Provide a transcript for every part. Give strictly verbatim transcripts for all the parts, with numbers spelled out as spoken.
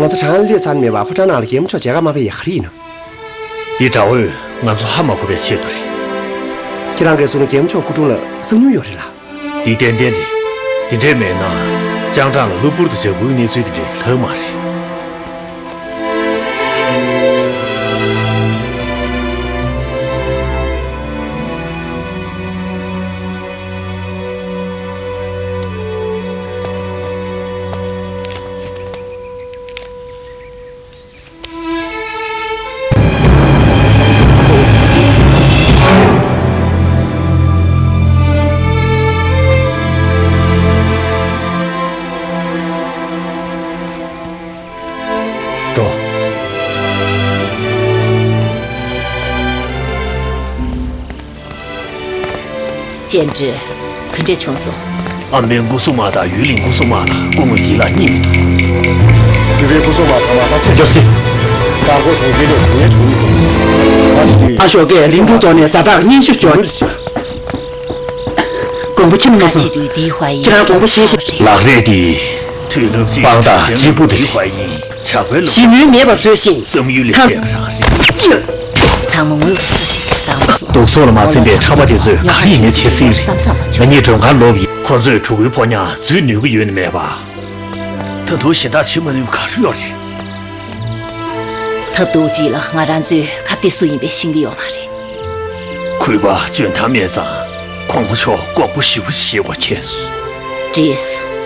ང་ཚོ་གྲང་སླེབས་ཚར་མེད་པར་ཕོ་བྲང་ནང་ལ་རྒྱལ་མོ་མཆོག་མཇལ་ཁ་མ་ཕེབས་ཡ་ག་རེ་ཡིན་ནམ། འདི་དགྲ་བོས་ང་ཚོ་ཧ་མ་གོ་བའི་ཆེད་དུ་རེད། ཁྱེད་རང་གིས་གསུངས་ན་རྒྱལ་མོ་མཆོག་སྐུ་དྲུང་ལ་གསང་མྱུལ་ཡོད་རེད་ལ། འདི་ཏན་ཏན་རེད། འདི་འདྲས་མེད་ན་སྤྱང་གྲུང་ལ་གློ་བུར་དུ་བྱ་འགུལ་གནས་ཚུལ་འདི་འདྲས་ལྷག་མ་རེད། འགྲོ། ཅན་ཀྲི། ག་འདྲས་བྱུང་སོང་། ཨམ་བན་སྐུ་སྲུང་དམག་དང་ཡུལ་གླིང་སྐུ་སྲུང་དམག་ལ་སྐུ་ངོ་གྱིས་ལ་གཉིས་མི་འདུག་ཡུལ་པའི་སྐུ་སྲུང་དམག་ཚང་མ་ད་ཆ་ཡོད་སྲིད། མདང་དགོང་གྲོང་ཁྱེར་ལས་དོན་ཡོད་བྱུང་མི་འདུག་ད་ཆ་དུས་ཨ་ཤོག་གིས་ལིང་ཀྲུའུ་ཐོག་ནས་ཛ་དྲག་སྙན་ཞུ་ཞུ། མགོན་པོ་ཁྱིམ་ལ་སོང་། ཁྱེད་རང་དགོངས་པ་བཞེས་ཤིག་ལག་རས་དེ་དུས་རབས་ཀྱི་དཔང་རྟགས་གཅིག་པུ་དེ་རེད། ཞི་མོལ་མེད་པ་བཟོས་ཤིང་། བསམ་ཡུལ་ལས་ཁ་འདས་པ་རང་རེད། ཚང་མ་ངོས་སུ་བསམ་སོང་། སྡུག་སོགས་ལ་མ་སེམས་པའི་ཁྲམ་པ་དེ་ཚོས་ག་རེ་ཡིན་ནའི་བྱེད་སྲིད་རེད། ང་གཉིས་མགྲོན་ཁང་ལོབས་ཡིན། ཁོ་ཚོས་གྲུ་གུའི་ཕོ་ཉ་འཛུལ་ནུས་ཀྱི་ཡོད་ནི་མེད་པ། ད་དུང་གཞན་དག་བྱེད་མ་ནུས་པ་ག་རེ་ཡོད་རེད། ཐབས་སྡུག་ཅིག་ལ་ང་རང་ཚོས་ཁ་གཏད་སུ་ཡིན་པའི་ཤེས་ཀྱི་ཡོད་མ་རེད། གུས་པ་འཇོན་ཐང་མེད་ཙང་གོང་མ་མཆོག་དགོངས་པ་ཞེ་པོ་བཞེས་དགོས་ཁེལ་སོང་། འགྲིག་སོང་།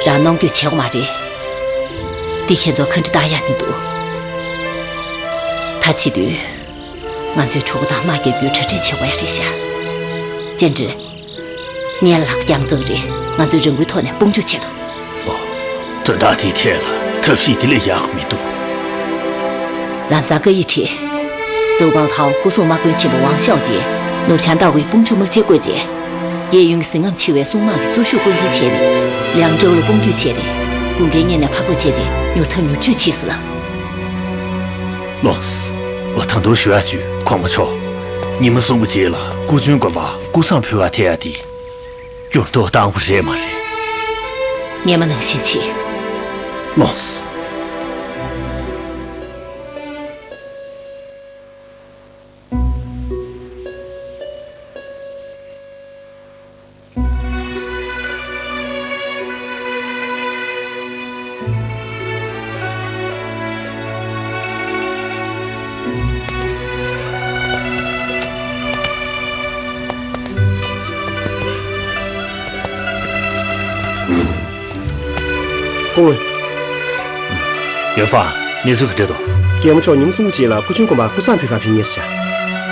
རང་གནོང་འགྱོད་བྱེད་དགོས་མ་རེད། འདི་ཁྱེད་ཚོ་ཁ་འདྲི་བཏང་ཡ་མི་འདུག་ད་བྱེད་དུས། ང་ཚོས་གྲོགས་པོ་དང་དམག་རྒྱག་རྒྱུའི་གྲ་སྒྲིག་བྱེད་དགོས་ཡ་རེད་ཤག་ཅན་ཀྲི། ངས་ལག་རྒྱང་བཀག་རེད། ང་ཚོས་རང་འགུལ་ཐོག་ནས་དཔུང་འཇུག་བྱེད་དོ། ཨོ། དོན་དག་དེའི་ཐད་ལ་ཐབས་ཤེས་དེ་ལས་ཡག་མི་འདུག་ལམ་སང་བཀའ་ཡིག་ཁྲིད། ཙོའུ་པའོ་ཐའོ་སྐུ་སྲུང་དམག་དཔོན་ཆེན་པོ་ཝང་ཞའོ་ཅེས་ནུབ་བྱང་ལྟ་སྒོའི་དཔུང་འཇུག་དམག་སྤྱིར་བསྐོས་རྗེས། གཡས་གཡོན་གྱི་ཟིལ་རྔམ་ཆེ་བའི་སྲུང་དམག་གི་གཙོ་ཤུགས་བསྐོ་འཐེན་བྱས་ནས། ལིའང་ཀྲོའུ་ལ་དཔུང་སྐྱོད་བྱས་ཏེ། ཀུན་དགའི་སྔོན་ནས་ཕར་རྒོལ་བྱས་རྗེས་མྱུར་ཐག་མྱུར་གཅོད་བྱེད་སྲིད་ལ། ལགས་སོ། འོ་ད་དུང་ཞུ་ཡག་ཅིག་ཡོད། གོང་མ་མཆོག་ཉི་མ་གསུམ་གྱི་རྗེས་ལ་སྐུ་མགྲོན་དགོན་པར་སྐུ་བསང་ཕུལ་བར་ཐད་ཡག་དེ་འགྱུར་ལྡོག་བཏང་དགོས་རེད་མ་རེད། སྔོན་མ་ནང་བཞིན་བྱེད། ལགས་སོ། སྐུ་ངོ། ཡོན་ཧྥང་། གནས་ཚུལ་ག་འདྲ་འདུག་རྒྱལ་མོ་མཆོག་ཉིན་མོ་གསུམ་གྱི་རྗེས་ལ་སྐུ་མགྲོན་དགོན་པར་སྐུ་བསང་ཕུལ་གར་ཕེབས་ངེས་ཤག་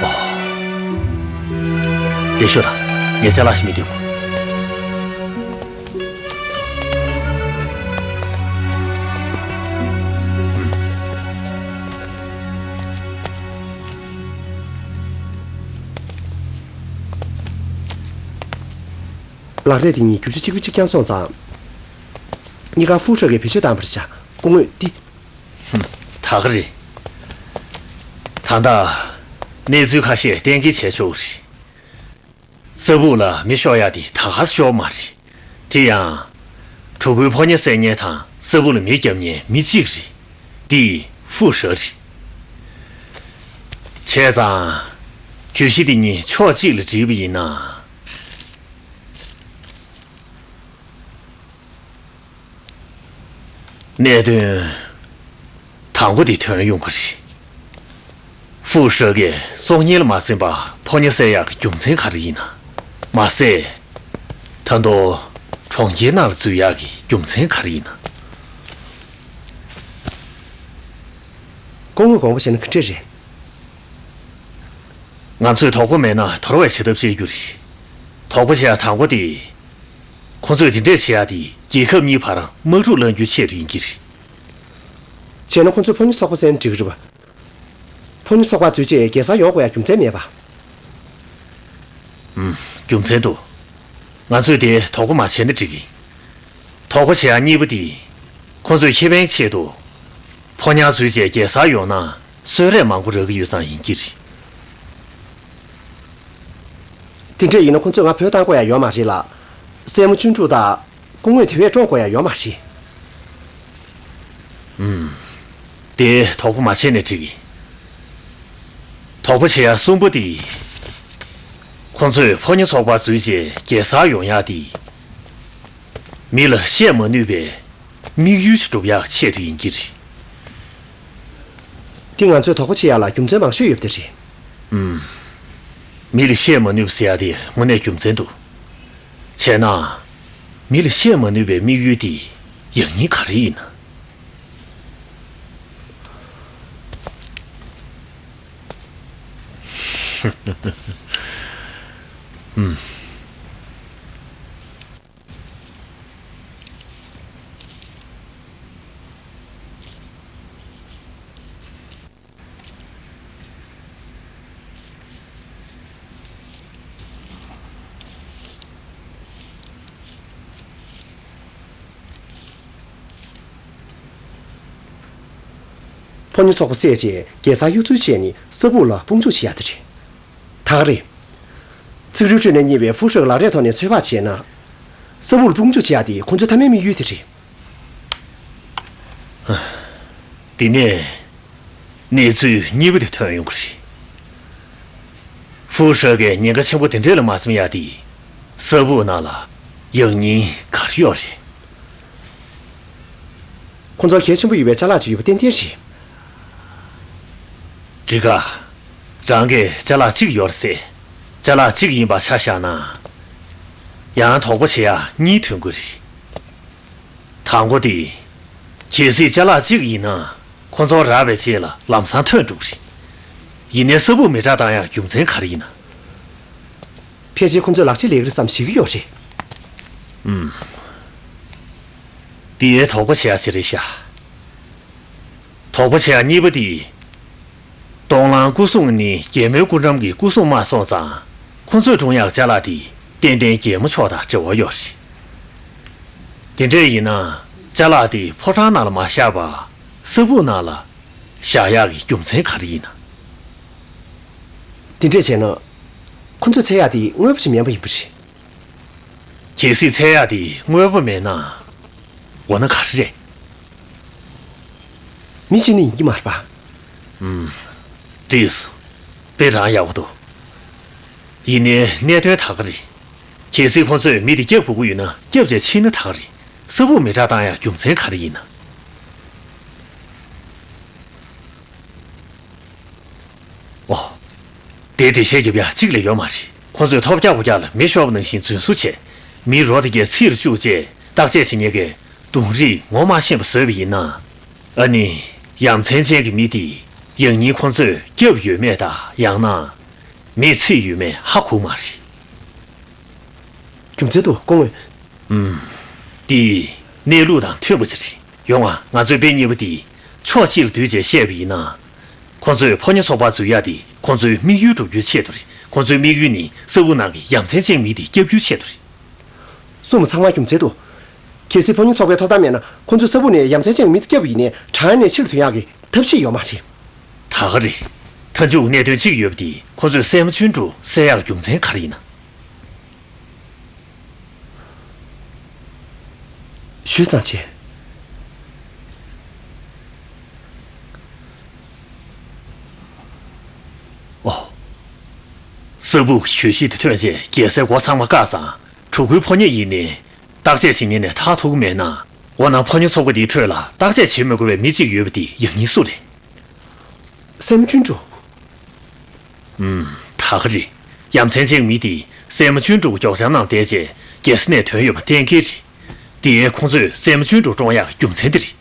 ཨོ། བདེ་ཤོག་དང་། ངས་ཅ་ལག་ཞིག་མི་སྟེར་དགོས། ལག་རས་དེ་གཉིས་རྒྱུ་ཆ་གཅིག་པ་གཅིག་རྐྱང་སོང་ཙང་། གཉིས་ཀ་ཧྥུ་ཧྲི་གིས་བེད་སྤྱོད་བཏང་བ་རེད་ཤག་སྐུ་ངོ་འདི། ཧུམ། ད་ག་རེད། ད་ལྟ་གནས་ཚུལ་ཁ་ཤས་གཏན་འཁེལ་བྱས་ཆོག་གི་རེད། ས་སྦུག་ལ་མེ་ཤོར་ཡག་དེ་ད་ག་སེ་ཤོར་མ་རེད། དེ་ཡང་། གྲུ་གུའི་ཕོ་ཉ་བསད་མཁན་དང་ས་སྦུག་ལ་མེ་བརྒྱབ་མཁན་མི་གཅིག་རེད། འདི་ཧྥུ་ཧྲི་རེད། བྱས་ཙང་། གྱོད་གཞི་འདི་གཉིས་ཕྱོགས་གཅིག་ལ་བསྒྲིལ་བ་ཡིན་ན། གནད་དོན་དང་པོ་དེ་ཐོན་ཡོང་གི་རེད། ཧྥུ་ཧྲི་གིས་སྲོག་ཉེན་ལ་མ་སེམས་པར་ཕོ་ཉ་བསད་ཡག་གི་རྒྱུ་མཚན་ག་རེ་ཡིན་ན། མ་ཟད། ད་དུང་གྲོང་ཁྱེར་ནང་ལ་འཛུལ་ཡག་གི་རྒྱུ་མཚན་ག་རེ་ཡིན་ན། སྐུ་ངོས་དགོངས་པ་བཞེས་ན་ག་འདྲས་རེད། ང་ཚོས་དོགས་པ་མེད་ན་དོར་བའི་བྱེད་ཐབས་སྤྱད་རྒྱུ་རེད། དོགས་པ་བྱེད་ཡག་དང་པོ་དེ། ཁོ་ཚོས་དེ་འདྲས་བྱེད་ཡག་དེ་རྒྱལ་ཁབ་གཉིས་བར་དམག་འཁྲུག་བསླང་རྒྱུའི་ཆེད་དུ་ཡིན་གྱི་རེད། བྱས་ན་ཁོ་ཚོས་ཕོ་ཉ་ཚོགས་པ་བསད་ན་འགྲིག་གི་རེད་པ། ཕོ་ཉ་ཚོགས་པ་འཛུལ་རྗེས་རྒྱལ་སར་ཡོང་དགོས་ཡག་རྒྱུ་མཚན་མེད་པ། ཨུམ། རྒྱུ་མཚན་འདུག་ང་ཚོས་དེ་དོགས་པ་མ་བྱས་ན་འགྲིག་གི། དོགས་པ་བྱེད་ཡག་གཉིས་པ་དེ། ཁོ་ཚོས་ཁེ་ཕན་ཆེད་དུ། ཕོ་ཉ་འཛུལ་རྗེས་རྒྱལ་སར་ཡོང་ན་གསོད་རས་མང་པོ་རག་གི་ཡོད་ཙང་ཡིན་གྱི་རེད། དེ་འདྲས་ཡིན་ན་ཁོ་ཚོས་ང་བོས་བཏང་དགོས་ཡག་ཡོད་མ་རེད་ལ། སྲས་མོ་ཅུན་ཀྲུའུ་དང་སྐུ་ངོས་དེ་བས་བཀྲོངས་དགོས་ཡག་ཡོད་མ་རེད། ཨུམ། དེ་དོགས་པ་མ་བྱས་ནས་འགྲིག་གི། དོགས་པ་བྱེད་ཡ་གསུམ་པ་དེ། ཁོ་ཚོས་ཕོ་ཉ་ཚོགས་པ་འཛུལ་རྗེས་རྒྱལ་སར་ཡོང་ཡ་དེ། མི་ལ་བཤད་མ་ནུས་པའི་དམིགས་ཡུལ་ཞིག་སྒྲུབ་ཡག་ཆེད་དུ་ཡིན་གྱི་རེད། འདི་ང་ཚོས་དོགས་པ་བྱེད་ཡག་ལ་རྒྱུ་མཚན་མང་ཤོས་ཡོད་པ་དེ་རེད། ཨུམ། མི་ལ་བཤད་མ་ནུས་པ་ཟེར་ཡག་དེ་དངོས་གནས་རྒྱུ་མཚན་འདུག་བྱས་ན། མི་ལ་བཤད་མ་ནུས་པའི་དམིགས་ཡུལ་དེ་ཡང་སྙིང་ག་རེ་ཡིན་ན། ཨུམ། ཕོ་ཉ་ཚོགས་པ་བསད་རྗེས་རྒྱལ་སར་གཡུག་རྩལ་བྱས་ནས་ས་སྦུག་ལ་དཔུང་འཇུག་བྱེད་ཡག་དེ་རེད། ད་ག་རེད། ཚིག་འབྲུའི་ཁྲོད་ནས་རྙེད་པའི་ཧྥུ་ཧྲི་ལག་རས་ཐོག་ནས་ཚོད་དཔག་བྱས་ན། ས་སྦུག་ལ་དཔུང་འཇུག་བྱེད་ཡག་དེ་ཁོ་ཚོའི་མཐའ་མའི་དམིགས་ཡུལ་དེ་རེད། དེ་ནས་གནས་ཚུལ་གཉིས་པ་དེ་ཐོན་ཡོང་གི་རེད། ཧྥུ་ཧྲི་གིས་ཉེན་ཁ་ཆེན་པོ་དེ་འདྲས་ལ་མ་འཛེམ་ཡག་དེ། ས་སྦུག་ནང་ལ་ཡང་སྙིང་ག་རེ་ཡོད་རེད། ཁོ་ཚོར་གལ་ཆེན་པོ་ཡོད་པའི་ཅ་ལག་ཅིག་ཡོད་པ་ཏན་ཏན་རེད། འགྲིག་ག་རང་གིས་ཅ་ལག་གཅིག་ཡོད་རེད་ཟེར། ཅ་ལག་གཅིག་ཡིན་པ་ཆ་བཞག་ན། ཡང་དོགས་པ་བྱེད་ཡག་གཉིས་ཐོན་གྱི་རེད། དང་པོ་དེ། གལ་སྲིད་ཅ་ལག་གཅིག་ཡིན་ན། ཁོ་ཚོར་རག་པའི་རྗེས་ལ་ལམ་སང་ཐོན་འགྲོ་གི་རེད། ཡིན་ནའི་ས་སྦུག་མེ་སྲེག་བཏང་ཡག་རྒྱུ་མཚན་ག་རེ་ཡིན་ན། ཕལ་ཆེར་ཁོ་ཚོས་ལག་ཆ་ལེན་གྱི་རེད་བསམ་ཞིག་ཡོད་རེད། ཨུམ། དེའི་དོགས་པ་བྱེད་ཡག་ཅིག་རེད་ཤག་དོགས་པ་བྱེད་ཡག་གཉིས་པ་དེ། གདོང་ལའང་སྐུ་སྲུང་ནི་རྒྱལ་མོའི་སྐུ་འགྲམ་གྱི་སྐུ་སྲུང་མ་སོང་ཙང་། ཁོ་ཚོས་བཀྲོངས་ཡག་ཅ་ལག་དེ་ཏན་ཏན་རྒྱལ་མོ་མཆོག་དང་འབྲེལ་བ་ཡོད་རེད། དེ་འདྲས་ཡིན་ན། ཅ་ལག་དེ་ཕོ་བྲང་ནང་ལ་མ་བཞག་པར། ས་སྦུག་ནང་ལ་བཞག་ཡག་གི་རྒྱུ་མཚན་ག་རེ་ཡིན་ན། དེ་འདྲས་བྱས་ན། ཁོ་ཚོས་འཚོལ་ཡག་དེ་དངོས་པོ་ཞིག་མིན་པ་ཡིན་པ་རེད། གལ་སྲིད་འཚོལ་ཡག་དེ་དངོས་པོ་མེད་ན། འོ་ན་ག་རེ་རེད། མི་གཅིག་ནི་ཡིན་གྱི་མ་རེད་པ། ཨུམ། འགྲིག་སོང་། དཔེ་རང་ཡག་པོ་འདུག་ཡིན་ནའི་གནད་དོན་ད་ག་རེད། གལ་སྲིད་ཁོ་ཚོས་མི་དེ་སྐྱབས་དགོས་ཀྱི་ཡོད་ན། སྐྱབས་བྱས་ཕྱིན་ན་ད་ག་རེད། ས་སྦུག་མེ་སྲེག་བཏང་ཡག་རྒྱུ་མཚན་ག་རེ་ཡིན་ན། ཨོ། དེའི་འགྲེལ་བཤད་རྒྱབ་ཡག་གཅིག་ལས་ཡོད་མ་རེད། ཁོ་ཚོས་ཐོབ་རྒྱག་པོ་རྒྱག་ལ་མེ་ཤོར་བ་ནང་བཞིན་རྫུན་བཟོ་བྱས། མི་རོ་དེ་གའི་ཚིག་ལ་བཅུག་བྱས་བརྟག་དཔྱད་བྱེད་མཁན་གྱི་གདོང་རིས་ངོ་མ་ཤེས་པ་བཟོས་པ་ཡིན་ན། ཨ་ནི། ཡ་མཚན་ཅན་གྱི་མི་དེ་ཡང་སྙིང་ཁོ་ཚོས་སྐྱབས་ཡོད་མེད་དང་། ཡང་ན། མེ་ཚིག་ཡོད་མེད་ཧ་གོ་མ་རེད། རྒྱུ་མཚན་དུ་སྐུ་ངོ། ཨུམ། འདི་གནས་ལུགས་དང་མཐུན་པ་ཅིག་རེད། ཡོང་ང་། ང་ཚོས་དཔེ་རྙིང་པ་འདི་ཕྱོགས་གཅིག་ལ་བསྡུས་བྱས་བཤད་པ་ཡིན་ན། ཁོ་ཚོས་ཕོ་ཉ་ཚོགས་པ་འཛུལ་ཡག་འདི་ཁོ་ཚོའི་དམིགས་ཡུལ་སྒྲུབ་རྒྱུའི་ཆེད་དུ་རེད། ཁོ་ཚོའི་དམིགས་ཡུལ་ནི་ས་སྦུག་ནང་གི་ཡ་མཚན་ཅན་མི་འདི་སྐྱོབ་རྒྱུའི་ཆེད་དུ་རེད། གསུངས་པ་ཚང་མ་རྒྱུ་མཚན་འདུག་གལ་སྲིད་ཕོ་ཉ་ཚོགས་པའི་ཐོབ་ཐང་མེད་ན། ཁོ་ཚོས་ས་སྦུག་ནས་ཡ་མཚན་ཅན་མི་དེ་བསྐྱབས་ཡིན་ནའི་བྲང་ནས་ཕྱིར་ཐོན་ཡག་གི་ཐབས་ཤེས་ཡོད་མ་རེད། ད་ག་རེད། མཐའ་མཇུག་གནད་དོན་གཅིག་ཡོད་པ་དེ། ཁོ་ཚོས་སྲས་མོ་ཆུན་ཀྲུང་བསད་ཡག་རྒྱུ་མཚན་ག་རེ་ཡིན་ན། ཞུས་ཙང་བྱས། ཨོ། ས་སྦུག་གི་གྱོད་གཞི་དེ་ཐོན་རྗེས་རྒྱལ་སའི་སྒོ་ཚང་མ་བཀག་ཙང་། གྲུ་ཁའི་ཕོ་ཉ་ཡིན་ནའི་བརྟག་དཔྱད་བྱེད་མཁན་ནས་ཐར་ཐུབ་ཀྱི་མེད་ན། འོ་ན་ཕོ་ཉ་ཚོགས་པ་འདིའི་ཁྲོད་ལ་བརྟག་དཔྱད་བྱེད་མི་དགོས་པའི་མི་གཅིག་ཡོད་པ་འདི་ཡང་སྙིང་སུ་རེད། སྲས་མོ་ཆུན་ཀྲུང་། ཨུམ། ད་ག་རེད། ཡ་མཚན་ཅན་མི་དེས་སྲས་མོ་ཆུན་ཀྲུང་གི་མགྱོགས་བྱང་ནང་བསྡད་རྗེས་རྒྱལ་ས་ནས་ཐོན་ཡོད་པ་གཏན་འཁེལ་རེད། དེ་ཡང་ཁོང་ཚོས་སྲས་མོ་ཆུན་ཀྲུང་བཀྲོངས་ཡག་རྒྱུ་མཚན་དེ་རེད།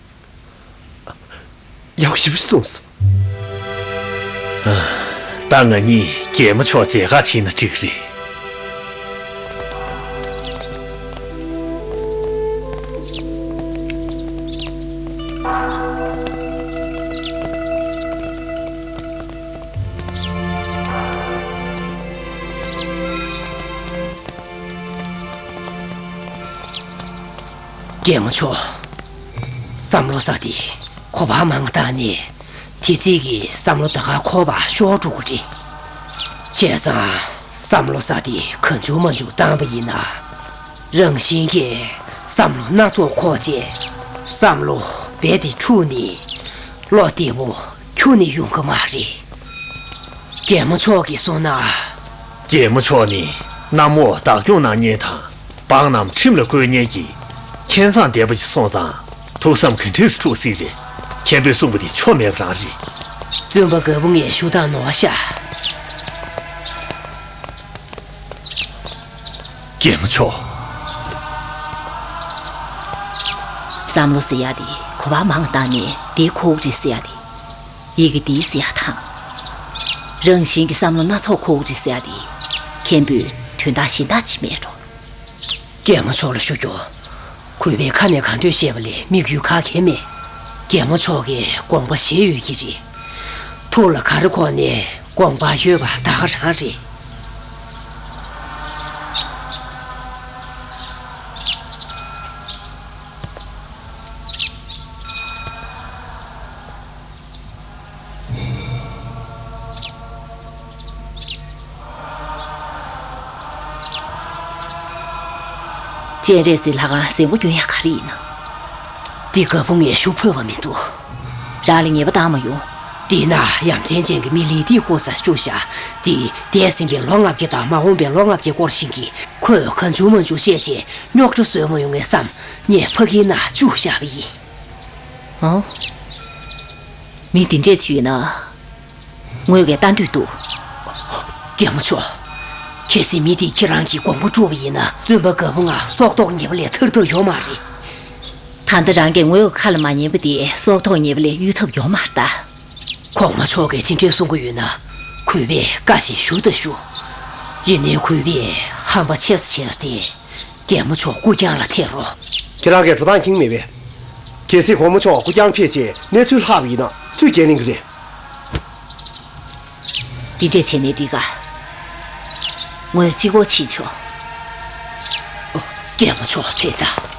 ཡག་པོ་ཞེ་པོ་ཞིག་གསུངས་སོང་། ཨ། ད་ང་གཉིས་རྒྱལ་མོ་མཆོག་མཇལ་ཁ་ཕྱིན་ན་འགྲིག་གི་རེད། རྒྱལ་མོ་མཆོག་བསམ་བློ་ཟེར་དེ་གོ་འཕང་མང་བཏང་ནས། དེ་རྗེས་ཀྱི་བསམ་བློ་ད་ག་འཁོར་བ་ཤོར་འགྲོ་གི་རེད། བྱས་ཙང་བསམ་བློ་ཟེར་དེ་གང་བྱུང་མང་བྱུང་བཏང་བ་ཡིན་ན། རང་བཞིན་གྱིས་བསམ་བློ་སྣ་ཚོགས་འཁོར་བྱས། བསམ་བློ་ རྦད་དེ་འཁྲུགས་ནས་བློ་བདེ་པོ་ཁྱོན་ནས་ཡོང་གི་མ་རེད། རྒྱལ་མོ་མཆོག་གིས་གསུངས་ན། རྒྱལ་མོ་མཆོག་ནི་གནམ་འོག་བདག་སྐྱོང་གནང་མཁན་དང་། འབངས་རྣམས་ཁྲིམས་ལ་བཀོད་མཁན་གྱི་མཁས་མཛངས་ལྡན་པ་ཞིག་སོང་ཙང་། ཐུགས་བསམ་ག་འདྲས་སེ་འཁྲུག་སྲིད་རེད། མཁན་པོས་གསུངས་པ་དེ་ཆོ་མེད་པ་རང་རེད། བཙུན་པ་རྒད་པོ་ངས་ཞུ་དང་ནོར་ཤག་རྒྱལ་མོ་མཆོག་བསམ་བློ་ཟེར་ཡ་དེ་གོ་བ་མང་བཏང་ནས་དེ་ཁོག་རེད་ཟེར་ཡ་དེ། ཡི་གེ་འདིའི་ཟེར་ཡ་དང་། རང་བཞིན་གྱི་བསམ་བློ་སྣ་ཚོགས་ཁོག་རེད་ཟེར་ཡ་དེ། མཁན་པོས་དོན་དག་གཞན་དག་ཅིག་མེད་འགྲོ། རྒྱལ་མོ་མཆོག་ལ་ཞུ་རྒྱུ། གུས་པས་ཁ་ནས་གང་འདོད་བཤད་པ་ལས་དམིགས་ཡུལ་ག་གེ་མེད། རྒྱལ་མོ་མཆོག་གིས་དགོངས་པ་བཞེས་ཡོད་ཀྱི་རེད། ཐུགས་ལ་ག་རེ་འཁོར་ནས་དགོངས་པ་ཡོད་པ་ད་ག་རང་རེད། སྤྱན་རས་གཟིགས་ལྷ་ཁང་གཟན་པོ་སྐྱོན་ཡག་ག་རེ་ཡིན་ན། འདི་རྒད་པོ་ངས་ཞུ་ཕོད་པ་མི་འདུག་རང་ལ་ཉེས་པ་བཏང་མ་ཡོང་། འདི་ན་ཡ་མཚན་ཅན་གྱི་མི་ལི་ཏི་ཧོ་ས་བཅུག་བཞག་འདི་འདས་ཟིན་པའི་ལོ་ལྔ་བརྒྱ་དང་མ་འོངས་པའི་ལོ་ལྔ་བརྒྱ་སྐོར་ཞིག་གི་ཁོས་གང་བྱུང་མང་བྱུང་བཤད་རྗེས་རྙོག་དྲ་བཟོས་མ་ཡོང་ངས་བསམ་ངས་ཕ་གིའི་ནང་བཅུག་བཞག་པ་ཡིན། ཨང་། མི་འདི་འདྲས་ཅིག་ཡོད་ན། ངོས་ཀྱིས་ལྟ་འདོད་འདུག་རྒྱལ་མོ་མཆོག་གལ་སྲིད་མི་དེས་ཁྱེད་རང་གི་དགོངས་པ་བཀྲོལ་བ་ཡིན་ན། བཙུན་པ་རྒད་པོ་ང་སྲོག་ཐོག་ཉེས་པ་ལས་ཐར་ཐབས་ཡོད་མ་རེད། ད་ལྟ་རང་གིས་ངོས་ཀྱི་ཁ་ལ་མ་ཉན་པ་དེ་སྲོག་ཐོག་ཉེས་པ་ལས་གཡོལ་ཐབས་ཡོད་མ་རེད་ད། གོང་མ་མཆོག་གིས་དེ་འདྲས་གསུང་གི་ཡོད་ན། གུས་པས་བཀའ་བཞིན་ཞུ་དང་ཞུ། ཡིན་ནའི་གུས་པས་ཧམ་པ་ཆེ་ས་བྱས་ཏེ། རྒྱལ་མོ་མཆོག་སྐུ་རྐྱང་ལ་ཐད་རོགས། ཁྱེད་རང་གིས་འགྲོ་སྟངས་ཁེངས་མེད་པས། གལ་སྲིད་གོང་མ་མཆོག་སྐུ་རྐྱང་ཕེབས་རྗེས་གནས་ཚུལ་ལྷག་པ་ཡིན་ན་སུས་འགན་ལེན་གྱི་རེད། འདི་འདྲས་བྱས་ནས་འགྲིག་ག་ངོས་གཅིག་པོ་ཕྱིན་ཆོག་རྒྱལ་མོ་མཆོག་ཕེབས་དང་།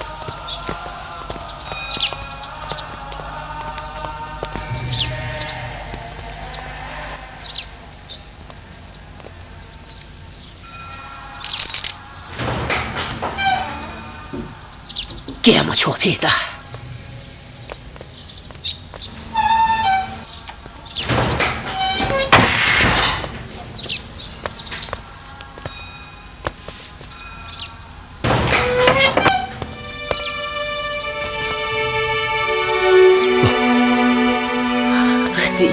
རྒྱལ་མོ་མཆོག་ཕེབས་དང་། ཨ་ཙི།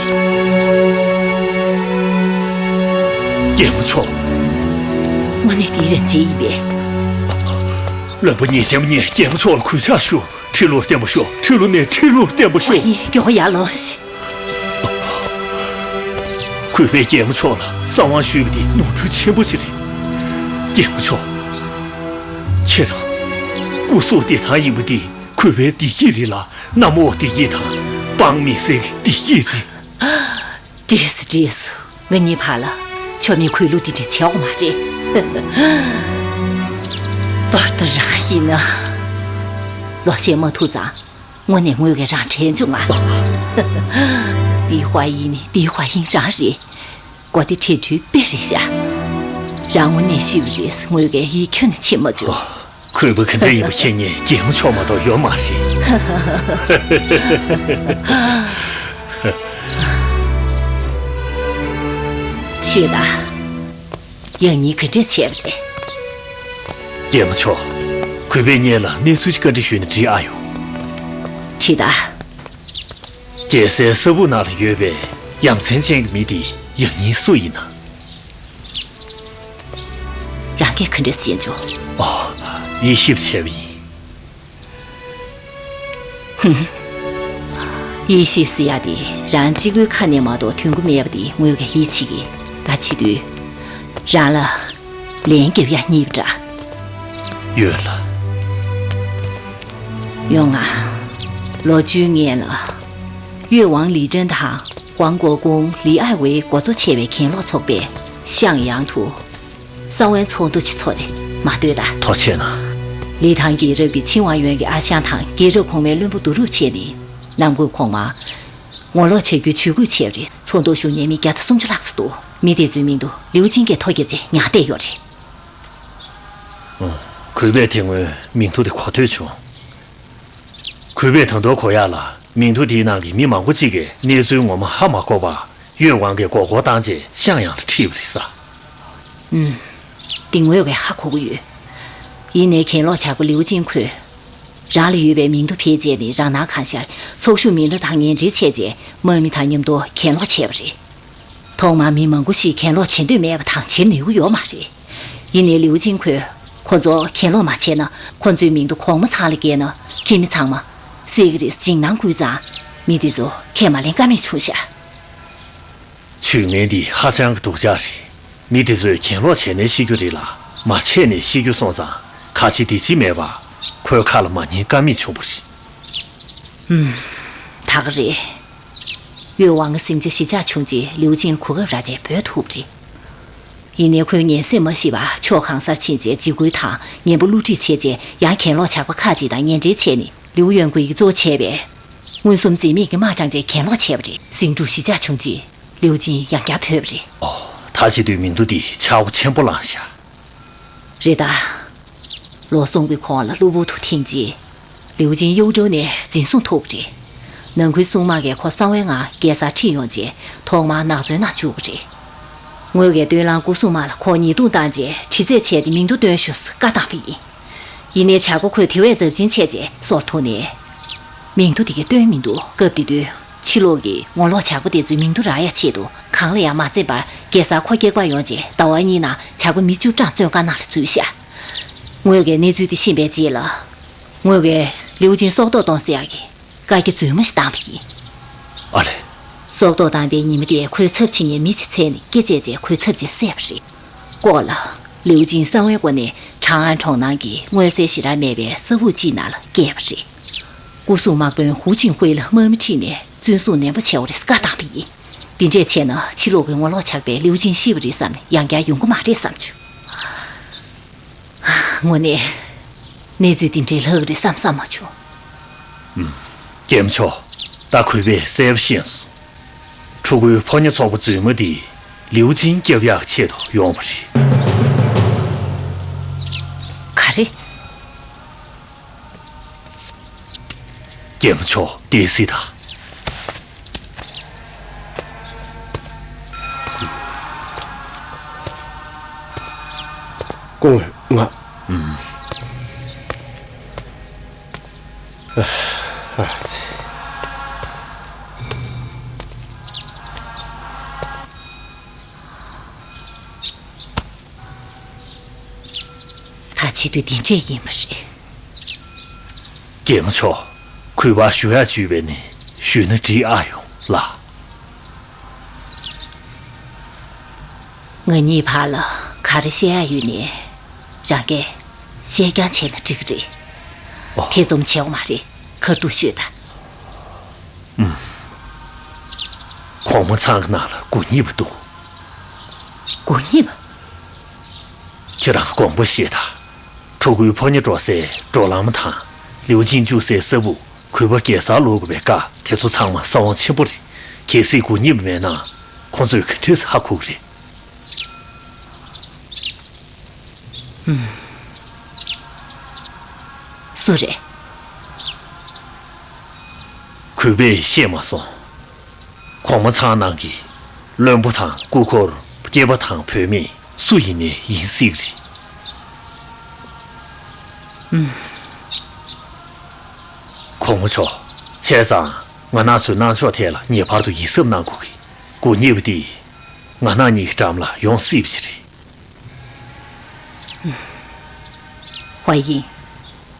རྒྱལ་མོ་མཆོག་དངོས་གནས་འདི་རེད་ཅེས་ཡིན་པས། བློན་པོ་ཉེས་ཅན་པོ་ངས་རྒྱལ་མོ་མཆོག་ལ་གུས་ཕྱག་ཞུ། ཁྲི་ལོར་བརྟན་པར་ཤོག་ཁྲི་ལོ་ནས་ཁྲི་ལོར་བརྟན་པར་ཤོག་ཨ་ཡེ་མགྱོགས་ཡར་ལོངས་ཤིག་གུས་པས་རྒྱལ་མོ་མཆོག་ལ་གསང་བ་ཞུས་པ་འདི་ནོར་འཁྲུལ་ཆེན་པོ་ཞིག་རེད། རྒྱལ་མོ་མཆོག་ཁྱེད་རང་སྐུ་གཟུགས་བདེ་ཐང་ཡིན་པ་འདི་གུས་པའི་བདེ་སྐྱིད་རེད་ལ། གནམ་འོག་བདེ་སྐྱིད་དང་འབངས་མི་སེར་གྱི་བདེ་སྐྱིད་རེད། བྲིས་སོ་བྲིས་སོ། ང་གཉིས་བར་ལ་ཆོ་མེད་གུས་ལུགས་འདི་འདྲ་བྱེད་འོག་མ་རེད། པར་ཏི་རང་ཡིན་ན། ལོ་ཤས་མ་ཐུག་ཙང་དངོས་གནས་ངོས་ཀྱིས་རང་དྲན་བྱུང་ང་། འདི་ཧྭ་ཡིན་ནི་འདི་ཧྭ་ཡིན་རང་རེད། མགོ་དེ་ཁྲེ་ཁྲུའི་དཔེ་རེད་ཤག་རང་དངོས་གནས་ཤི་བ་རེད། ངོས་ཀྱིས་ཡིད་ཁྱོན་ནས་ཕྱིན་མ་བྱུང་། གུས་པ་ག་འདྲ་ཡིན་པ་ཤེས་མཁན་རྒྱལ་མོ་མཆོག་མ་གཏོགས་ཡོད་མ་རེད། ཤོད་ད། ཡང་སྙིང་ག་འདྲས་བྱས་པ་རེད། རྒྱལ་མོ་མཆོག་གུས་པས་ངེད་ལ་གནས་ཚུལ་ཅིག་བཀའ་འདྲི་ཞུས་ན་འགྲིག་ཨ་ཡོང་། དྲིས་ད། རྒྱལ་སའི་ས་སྦུག་ནང་ལ་ཡོད་པའི་ཡ་མཚན་ཅན་གྱི་མི་དེ་ཡང་སྙིང་སུ་ཡིན་ན། རང་གིས་ག་འདྲས་ཤེས་བྱུང་། ཨོ། ཡིད་ཞིབ་བྱས་པ་ཡིན། ཧུམ། ཡིད་ཞིབ་ཟེར་ཡ་དེ་རང་གཅིག་པུའི་ཁ་ནས་མ་གཏོགས་ཐོན་གྱི་མེད་པ་དེ་ངོས་ཀྱིས་ཡིད་ཆེས་ཀྱི། ད་བྱེད་དུས་རང་ལ་ལན་རྒྱབ་ཡ་རྙེད་པ་འདྲ། ཡོད་ལ། ཡོང་ང་། ལོ་བཅུའི་སྔོན་ལ། 越王李珍དང་王国公李爱伟འགོ་གཙོ་བྱས་པའི་གྱེན་ལོག་ཚོགས་པས་襄阳དུ་གསང་བའི་ཚོགས་འདུ་ཅིག་ཚོགས་རྗེས་མ་ལྟོས་དང་། ཐུགས་རྗེ་གནང་། ལི་ཐང་རྒྱལ་རབས་ཀྱི་ཆིང་ཝང་ཡོན་གྱི་ཨ་ཞང་དང་རྒྱལ་རབས་གོང་མའི་བློན་པོ་བསྡུ་རུབ་བྱས་ནས་ནམ་གུང་གོང་མ་ངོ་ལོག་བྱ་རྒྱུའི་ཇུས་འགོད་བྱས་པ་རེད། ཚོགས་འདུར་ཞུགས་མཁན་མི་བརྒྱ་དང་སུམ་ཅུ་ལྷག་ཙམ་འདུག་མི་དེ་ཚོའི་མིང་ཐོ་ལིའུ་ཅིན་གྱིས་ཐོ་བརྒྱབ་རྗེས་ཉར་བསྡད་ཡོད་རེད། ཨང་། གུས་པས་དེ་སྔོན་མིང་ཐོ་དེ་གོ་ཐོས་བྱུང་། གུས་པས་ད་དུང་གོ་ཡག་ལ་ མིང་ཐོ་དེའི་ནང་གི་མི་མང་པོ་ཅིག་གིས་གནས་ཚུལ་ངོ་མ་ཧ་མ་གོ་བར་ཡོད་དབང་གིས་མགོ་སྐོར་བཏང་རྗེས་ཤང་ཡང་ལ་ཁྲིད་པ་རེད་ས། ཨུམ། དེ་ངོས་ཀྱིས་ཧ་གོ་གི་ཡོད། ཡིན་ནའི་གྱེན་ལོག་བྱ་རྒོད་ལིའུ་ཅིན་ཁོས། རང་ལ་ཡོད་པའི་མིང་ཐོ་ཕལ་ཆེར་ནི་རང་སྣང་གང་ཤར་ཚོགས་ཞུགས་མི་སྣ་དང་ངན་འབྲེལ་བྱས་རྗེས་དམག་མི་དང་མཉམ་དུ་གྱེན་ལོག་བྱས་པ་རེད། ཐོག་མར་མི་མང་པོ་ཞིག་གྱེན་ལོག་བྱེད་འདོད་མེད་པ་དང་བྱེད་ནུས་ཀྱི་ཡོད་མ་རེད། ཡིན་ནའི་ལིའུ་ཅིན་ཁོས་ཁོ་ཚོ་གྱེན་ལོག་མ་བྱས་ན་ཁོ་ཚོའི་མིང་ཐོ་གོང་མ་ཚང་ལ་བསྐྱལ་ན་ཁྱིམ་མི་ཚང་མ་བསད་ཀྱི་རེད་ཅིང་ནང་བསྐུལ་ཙང་མི་དེ་ཚོ་ཁས་མ་ལེན་ཀ་མེད་བྱུང་ཤག་ཇུས་ངན་འདི་ཧ་ཅང་གི་སྡུག་ཅག་རེད། མི་དེ་ཚོས་གྱེན་ལོག་བྱས་ནས་ཤི་རྒྱུ་རེད་ལ་མ་བྱས་ནས་ཤི་རྒྱུ་སོང་ཙང་ག་བྱེད་འདི་བྱེད་མེད་པར་ཁོའི་ཁ་ལ་མ་ཉན་ཀ་མེད་བྱུང་བ་རེད། ཧུམ། ད་ག་རེད། ཡོད་དབང་གི་ཟིང་ཆ་ཞི་འཇགས་བྱུང་རྗེས་ལིའུ་ཅིན་གོ་སྐབས་རག་རྗེས་བྲོས་ཐུབ་རེད། ཡིན་ནའི་ཁོའི་ཉན་སེམས་མ་ཞི་བར་ཕྱོགས་གང་སར་ཕྱིན་རྗེས་འཇིགས་སྐུལ་དང་ངན་པ་བསླུ་བྲིད་བྱས་རྗེས་ཡང་གྱེན་ལོག་ཇག་པ་ཁག་ཅིག་དང་ངན་འབྲེལ་བྱས་ནས་ལིའུ་ཡོན་ཀུའི་གཙོ་བྱས་པའི་མངོན་སུམ་འཛེམ་མེད་ཀྱི་དམག་དྲངས་རྗེས་གྱེན་ལོག་བྱས་པ་རེད། ཟིང་འཁྲུག་ཞི་འཇགས་བྱུང་རྗེས་ལིའུ་ཅིན་ཡང་བསྐྱར་བྲོས་པ་རེད། ཨོ། ད་བྱེད་དུས་མིང་ཐོ་འདི་ཆག་སྒོ་ཆེན་པོ་བསླངས་ཤག་རེད་ད། ལོ་གསུམ་གྱི་གོང་ལ་གློ་བུར་དུ་ཐེངས་གཅིག་ལིའུ་ཅིན་གཡོ་སྒྲོལ་ནས་འཛིན་བཟུང་ཐུབ་པ་རེད། ནང་ཁུལ་སྲུང་དམག་གིས་ཁོ་གསང་བའི་ངང་རྒྱལ་སར་ཁྲིད་ཡོང་རྗེས་ཐོག་མར་ནག་ཚོའི་ནང་བཅུག་པ་རེད། ངོས་ཀྱིས་སྟོན་ལང་སྐུ་སྲུང་དམག་ལ་ཁོ་ཉེས་རྡུང་བཏང་རྗེས་དྲི་རྩད་བྱས་ཏེ་མིང་ཐོ་སྟོན་ཤོག་ཟེར་བཀའ་བཏང་བ་ཡིན། ཡིན་ནའི་བྱ་རྒོད་ཁོས་དེ་བས་ཚབས་ཆེན་བྱས་རྗེས་སོར་ཐོན་ནས། མིང་ཐོ་དེ་གས་སྟོན་མི་འདུག་སྐབས་དེ་དུས་ཕྱི་ལོགས་ཀྱི་ངོ་ལོག་ཇག་པ་དེ་ཚོའི་མིང་ཐོ་རག་ཡ་ཆེད་དུ་གང་ལ་ཡང་མ་འཛེམས་པར་རྒྱལ་སར་ཁོ་སྐྱེལ་པར་ཡོང་རྗེས་ཟླ་བ་གཉིས་ནང་ཇག་པ་མི་བཅུ་གྲངས་བཙོན་ཁང་ནང་ལ་འཛུལ་ཤག་ངོས་ཀྱིས་གནས་ཚུལ་དེ་ཤེས་པའི་རྗེས་ལ། ངོས་ཀྱིས་ལིའུ་ཅིན་སྲོག་ཐོག་གཏོང་ཟེར་ཡག་གི་བཀའ་རྒྱ་རྫུན་མ་ཞིག་བཏང་བ་ཡིན། ཨ་ལས། སྲོག་ཐོག་བཏང་པའི་ཉིན་མོ་དེ་ཁོའི་ཚབ་བྱེད་མཁན་མི་ཚེ་ཚད་ནས་སྐེ་བཅད་རྗེས་ཁོའི་ཚབ་བྱས་བསད་པ་རེད། ལྐོག་ལ། ལིའུ་ཅིན་གསང་བའི་སྒོ་ནས་ཁྲང་ཨན་གྲོང་ནང་གི་མངོན་གསལ་ཞེ་དྲག་མེད་པའི་ས་ཁུག་ཅིག་ནང་ལ་བསྐྱལ་བ་རེད། སྐུ་སྲུང་དམག་དཔོན་ཧུའུ་ཅིན་ཧུའེ་ལ་དམག་མི་ཁྲིད་ནས་བཙོན་བཟུང་ནན་པོ་བྱེད་དགོས་རེད་བཀའ་བཏང་བ་ཡིན། འདི་འདྲས་བྱས་ན་ཕྱི་ལོགས་ཀྱི་ངོ་ལོག་ཇག་པས་ལིའུ་ཅིན་ཤི་བ་རེད་བསམ་ནས་ཡང་བསྐྱར་ཡོང་གི་མ་རེད་བསམ་བྱུང་། དངོས་གནས། གནས་ཚུལ་འདི་འདྲའི་ལྷག་རེད་བསམ་བསམ་མ་བྱུང་། ཨུམ། རྒྱལ་མོ་མཆོག་ད་གུས་པས་གསལ་པོ་ཤེས་སོང་། ཕྲུ་གུའི་ཕོ་ཉ་ཚོགས་པ་རྫུན་མ་འདི་ལིའུ་ཅིན་སྐྱོབ་ཡག་ཆེད་དུ་ཡོང་བ་རེད། ག་རེ། རྒྱལ་མོ་མཆོག་དེ་སྲིད་ད། སྐུ་ངོ་ང་། ཨ་ཨ་སེ། ད་བྱེད་དུས་འདི་འདྲས་ཡིན་པ་རེད། རྒྱལ་མོ་མཆོག་གུས་པ་ཞུ་ཡ་བྱུས་པས་ནི་ཞུས་ན་འགྲིག་ཨ་ཡོང་ལ། ང་གཉིས་བར་ལ་ག་རེ་བཤད་ཡ་ཡོད་ནའི་རང་གིས་བཤད་རྐྱང་བྱས་ན་འགྲིག་གི་རེད། ཨོ། ཐེ་ཚོམ་བྱེད་དགོས་མ་རེད། ཁ་ཐུག་ཤོད་ད། ཨུམ། གོང་མ་ཚང་གི་ནང་ལ་མགོ་རྙིད་པ་འདུག་མགོ་རྙིད་པ། ཁྱེད་རང་དགོངས་པ་བཞེས་དང་། ཕྲུ་གུའི་ཕོ་ཉ་འགྲོ་སའི་འགྲོ་ལམ་དང་། ལིའུ་ཅིན་བཅུག་སའི་ས་སྦུག་གུས་པ་རྒྱལ་སར་ལོག་དགོས་པའི་བཀའ་དེ་ཚོ་ཚང་མ་ས་དབང་ཆེན་པོ་རེད། གལ་སྲིད་མགོ་རྙིད་པ་མེད་ན་ཁོང་ཚོས་ག་འདྲས་ཧ་གོ་གི་རེད། སུ་རེད། གུས་པས་ཤེས་མ་སོང་། གོང་མ་ཚང་ནང་གི་བློན་པོ་དང་སྐུ་འཁོར་སྐྱེས་པ་དང་བུད་མེད་སུ་ཡིན་ནའི་ཡིན་སྲིད་རེད། གོང་མ་མཆོག་བྱས་ཙང་ང་ནག་ཚོའི་གནང་ཕྱོགས་ཐད་ལ་ངེས་པར་དུ་ཡིད་གཟབ་གནང་དགོས་ཀི། མགོ་རྙིད་པ་འདི་ང་ནག་གཉིས་ཀྱི་འགྲམ་ལ་ཡོང་སྲིད་པ་ཞིག་རེད། ཧྭ་ཡིན།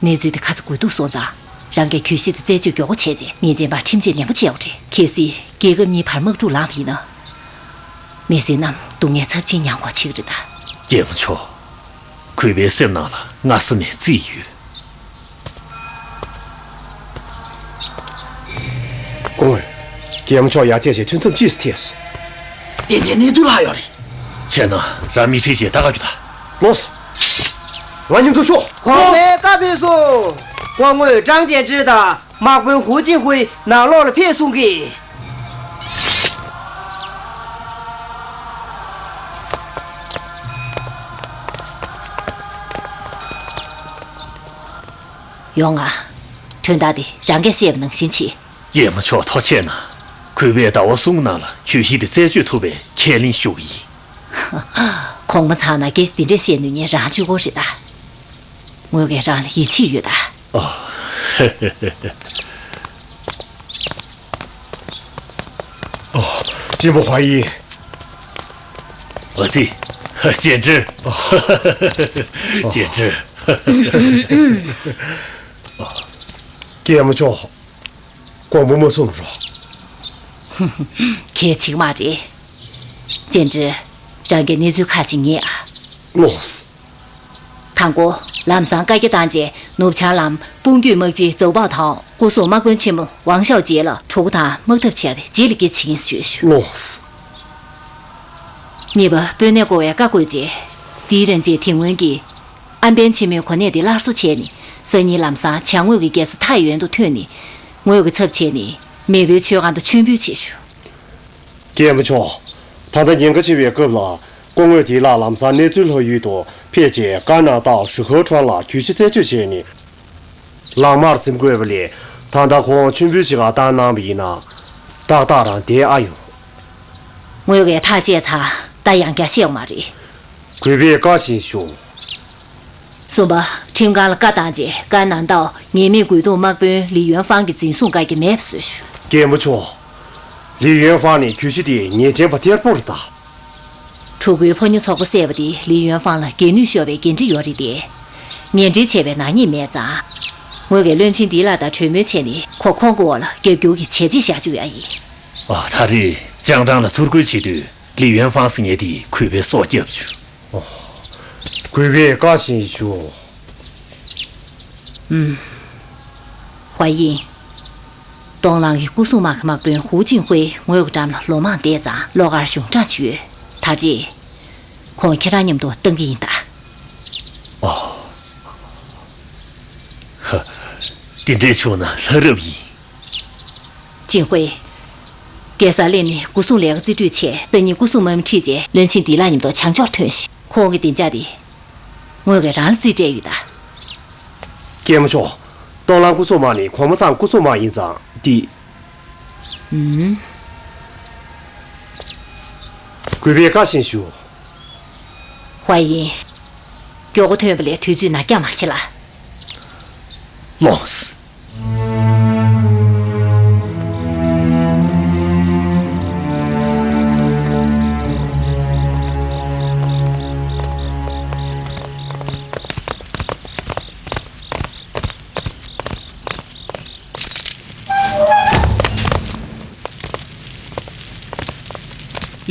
གནས་ཚུལ་དེ་ཁ་ཚ་དགོས་གཏུགས་སོང་ཙང་རང་གིས་གུས་ཞབས་དང་རྩད་གཅོད་མགྱོགས་པོ་བྱས་རྗེས་ཉེས་ཅན་པར་ཁྲིམས་ཆད་ནན་པོ་བཅད་དགོས་རེད། གལ་སྲིད་རྒྱལ་ཁབ་གཉིས་བར་དམག་འཁྲུག་ལངས་པ་ཡིན་ན། མི་སེར་རྣམས་སྡུག་བསྔལ་ཚབས་ཆེན་མྱངས་དགོས་ཆགས་ཀྱི་རེད་ད། རྒྱལ་མོ་མཆོག་གུས་པའི་སེམས་ནང་ལ་སྔ་ས་ནས་རྩིས་ཡོད། སྐུ་ངོ། རྒྱལ་མོ་མཆོག་ཡ་ཐེ་ཞེས་ཐུན་མཚམས་ཅིས་ཐེ་སོ། ཏན་ཏན་གནས་ཚུལ་ལྷག་ཡོད་རེད། བྱས་ན་རང་མི་ཁྲིད་ཅེས་ད་ག་རྒྱུ་ད། ལོས། ང་མཉམ་དུ་ཤོག་གོང་མའི་བཀའ་ཕེབས་སོང་། སྐུ་ངོ་ཀྲང་ཅན་ཀྲི་དང་དམག་དཔོན་ཧུའུ་ཅིན་ཧུའེ་ནང་ལོགས་ལ་ཕེབས་གསུང་གི། ཡོང་ང་། དོན་དག་དེ་རང་གིས་བཤད་པ་ནང་བཞིན་བྱེད། རྒྱལ་མོ་མཆོག་ཐུགས་རྗེ་ཆེ་གནང་། གུས་པས་ཟླ་བ་གསུམ་ནང་ལ་གྱོད་གཞི་དེ་རྩད་གཅོད་ཐུབ་པའི་ཁས་ལེན་ཞུ་གི་ཡིན། གོང་མ་ཚང་ན་སྐད་ཆ་འདི་འདྲས་བཤད་ནུས་མཁན་རང་གཅིག་པོ་རེད་ད། ངོས་ཀྱིས་རང་ལ་ཡིད་ཆེས་ཡོད་ད། ཨ། ཨོ། གཅེན་པོ་ཧྭ་ཡི། ཨ་ཙི། ཅན་ཀྲི། ཅན་ཀྲི། རྒྱལ་མོ་མཆོག་དགོངས་པ་མ་ཚོམ་རོགས། གལ་ཆེ་གི་མ་རེད། ཅན་ཀྲི། རང་གིས་གནས་ཚུལ་ཁག་ཅིག་ངེས་ཨ། ལགས་སོ། དང་པོ། ལམ་སང་བཀའ་རྒྱ་བཏང་རྗེས་ནུབ་བྱང་ལམ་དཔུང་རྒྱུད་དམག་སྤྱི་ཛའུ་པའོ་དང་སྐུ་སྲུང་དམག་དཔོན་ཆེན་མོ་ཝང་ཞའོ་རྗེ་ལ་གྲོགས་པོ་དང་དམག་འཐབ་བྱས་ཏེ་རྗེས་ལ་སྐད་ཆ་བྱེད་ཀྱིན་ཞུས་ཞུ། ལགས་སོ། གཉིས་པ། དཔོན་གནས་བསྐོ་བའི་བཀའ་བསྐོས་རྗེས། དེའི་རིང་རྗེས་དེ་སྔོན་གྱི་ཨན་པན་ཆེན་མོའི་གོ་གནས་དེ་སླར་གསོ་བྱས་ནས་སང་ཉིན་ལམ་སང་བྱང་ངོས་ཀྱི་རྒྱལ་ས་ཐའེ་ཡོན་དུ་ཐོན་ནས་ངོས་ཀྱི་ཚབ་བྱས་ནས་མེས་པོའི་མཆོད་ཁང་དུ་མཆོད་འབུལ་བྱེད་ཞུ། རྒྱལ་མོ་མཆོག་ད་ལྟ་ཉེན་ཁ་ཆེ་བའི་སྐབས་ལ་སྐུ་ངོ་དེ་ལ་ལམ་སང་གནས་ཚུལ་ལྷག་ཡུལ་དུ་ཕེབས་རྗེས་ཀར་ནང་ཏའོ་ཧྲི་ཁོའི་ཁྲོན་ལ་གྱོད་གཞི་རྩད་གཅོད་བྱས་ནས། ལག་དམར་འཛིན་དགོས་པ་ལས་ད་ལྟ་ཁོང་མཆོད་འབུལ་ཞིག་ག་བཏང་གནང་བ་ཡིན་ན་ཏག་ཏག་རང་བསྡད་ཨ་ཡོང་། ངོས་ཀྱིས་ཐག་བཅད་ཚར། ད་ཡང་བསྐྱར་བཤད་ཡོང་མ་རེད། གུས་པས་བཀའ་བཞིན་ཞུ། གསུམ་པ། ཁྲིམས་ཁང་ལ་བཀའ་བཏང་རྗེས་ཀར་ནང་ཏའོ་ཉེས་མེད་རྒོལ་རྡུང་དམག་དཔོན་ལི་ཡོན་ཧྥང་གི་འཛིན་བཟུང་བཀའ་རྒྱ་མེད་པ་བཟོས་ཞུ། རྒྱལ་མོ་མཆོག་ལི་ཡོན་ཧྥང་ནི་གྱོད་གཞི་དེའི་ཉེས་ཅན་པ་གཏེར་པོ་རེད་ད། ཕྲུ་གུའི་ཕོ་ཉ་ཚོགས་པ་བསད་པ་དེ་ལི་ཡོན་ཧྥང་ལ་འགན་ནུས་ཤོར་བའི་འགན་འཁྲི་ཡོད་རེད་དེ། ངན་འབྲེལ་བྱས་པའི་ནག་ཉེས་མེད་ཙང་། ངོས་ཀྱིས་བློན་ཆེན་འདི་ལ་ད་གྲོས་མོལ་བྱས་ནས་ཁོ་ཁོང་གི་འོག་ལ་རྒྱབ་སྐྱོར་གྱི་བྱས་རྗེས་བཞག་བཅུག་ཡ་ཡིན། ཨ། ད་རེས་ཅང་ཀྲང་ལ་ཚུར་རྒོལ་བྱེད་དུས་ལི་ཡོན་ཧྥང་ཟེར་མཁན་དེས་གུས་པའི་སྲོག་བསྐྱབས་བྱུང་། གུས་པས་བཀའ་བཞིན་ཞུ། ཧྭ་ཡིན། སྟོང་ལང་གི་སྐུ་སྲུང་དམག་གི་དམག་དཔོན་ཧུའུ་ཅིང་ཧུའེ་ངོས་ཀྱི་འགྲམ་ལ་ལོ་མང་བསྡད་ཙང་བློ་དཀར་གཞུང་དྲང་ཅིག་ཡོད། ད་རེས་ཁོང་ཁྱེད་རང་མཉམ་དུ་བཏང་གི་ཡིན་ད། ཨོ། ཧ། དེ་འདྲས་བྱུང་ན་ལྷ་རབ་ཡིན། ཅིང་ཧུའེ། རྒྱལ་སར་སླེབས་ནས་སྐུ་སྲུང་ལས་ཀ་རྩིས་སྤྲོད་བྱས། སང་ཉིན་སྐུ་སྲུང་དམག་མི་ཁྲིད་རྗེས་བློན་ཆེན་འདི་ལགས་མཉམ་དུ་བྱང་ཕྱོགས་ཐོན་ཤིག་ཁོང་གི་བདེ་འཇགས་དེ་ངོས་ཀྱིས་རང་ལ་རྩིས་སྤྲད་ཡོད་ད། རྒྱལ་མོ་མཆོག་སྟོང་ལང་སྐུ་སྲུང་དམག་ནི་གོང་མ་ཚང་སྐུ་སྲུང་དམག་ཡིན་ཙང་འདི། ཨུམ། གུས་པས་བཀའ་བཞིན་ཞུ། ཧྭ་ཡིན། མགྱོགས་པོ་ཐོན་པ་ལས་དུས་ཚོད་ནར་འགྱངས་མ་བྱེད་ལ། ལོངས།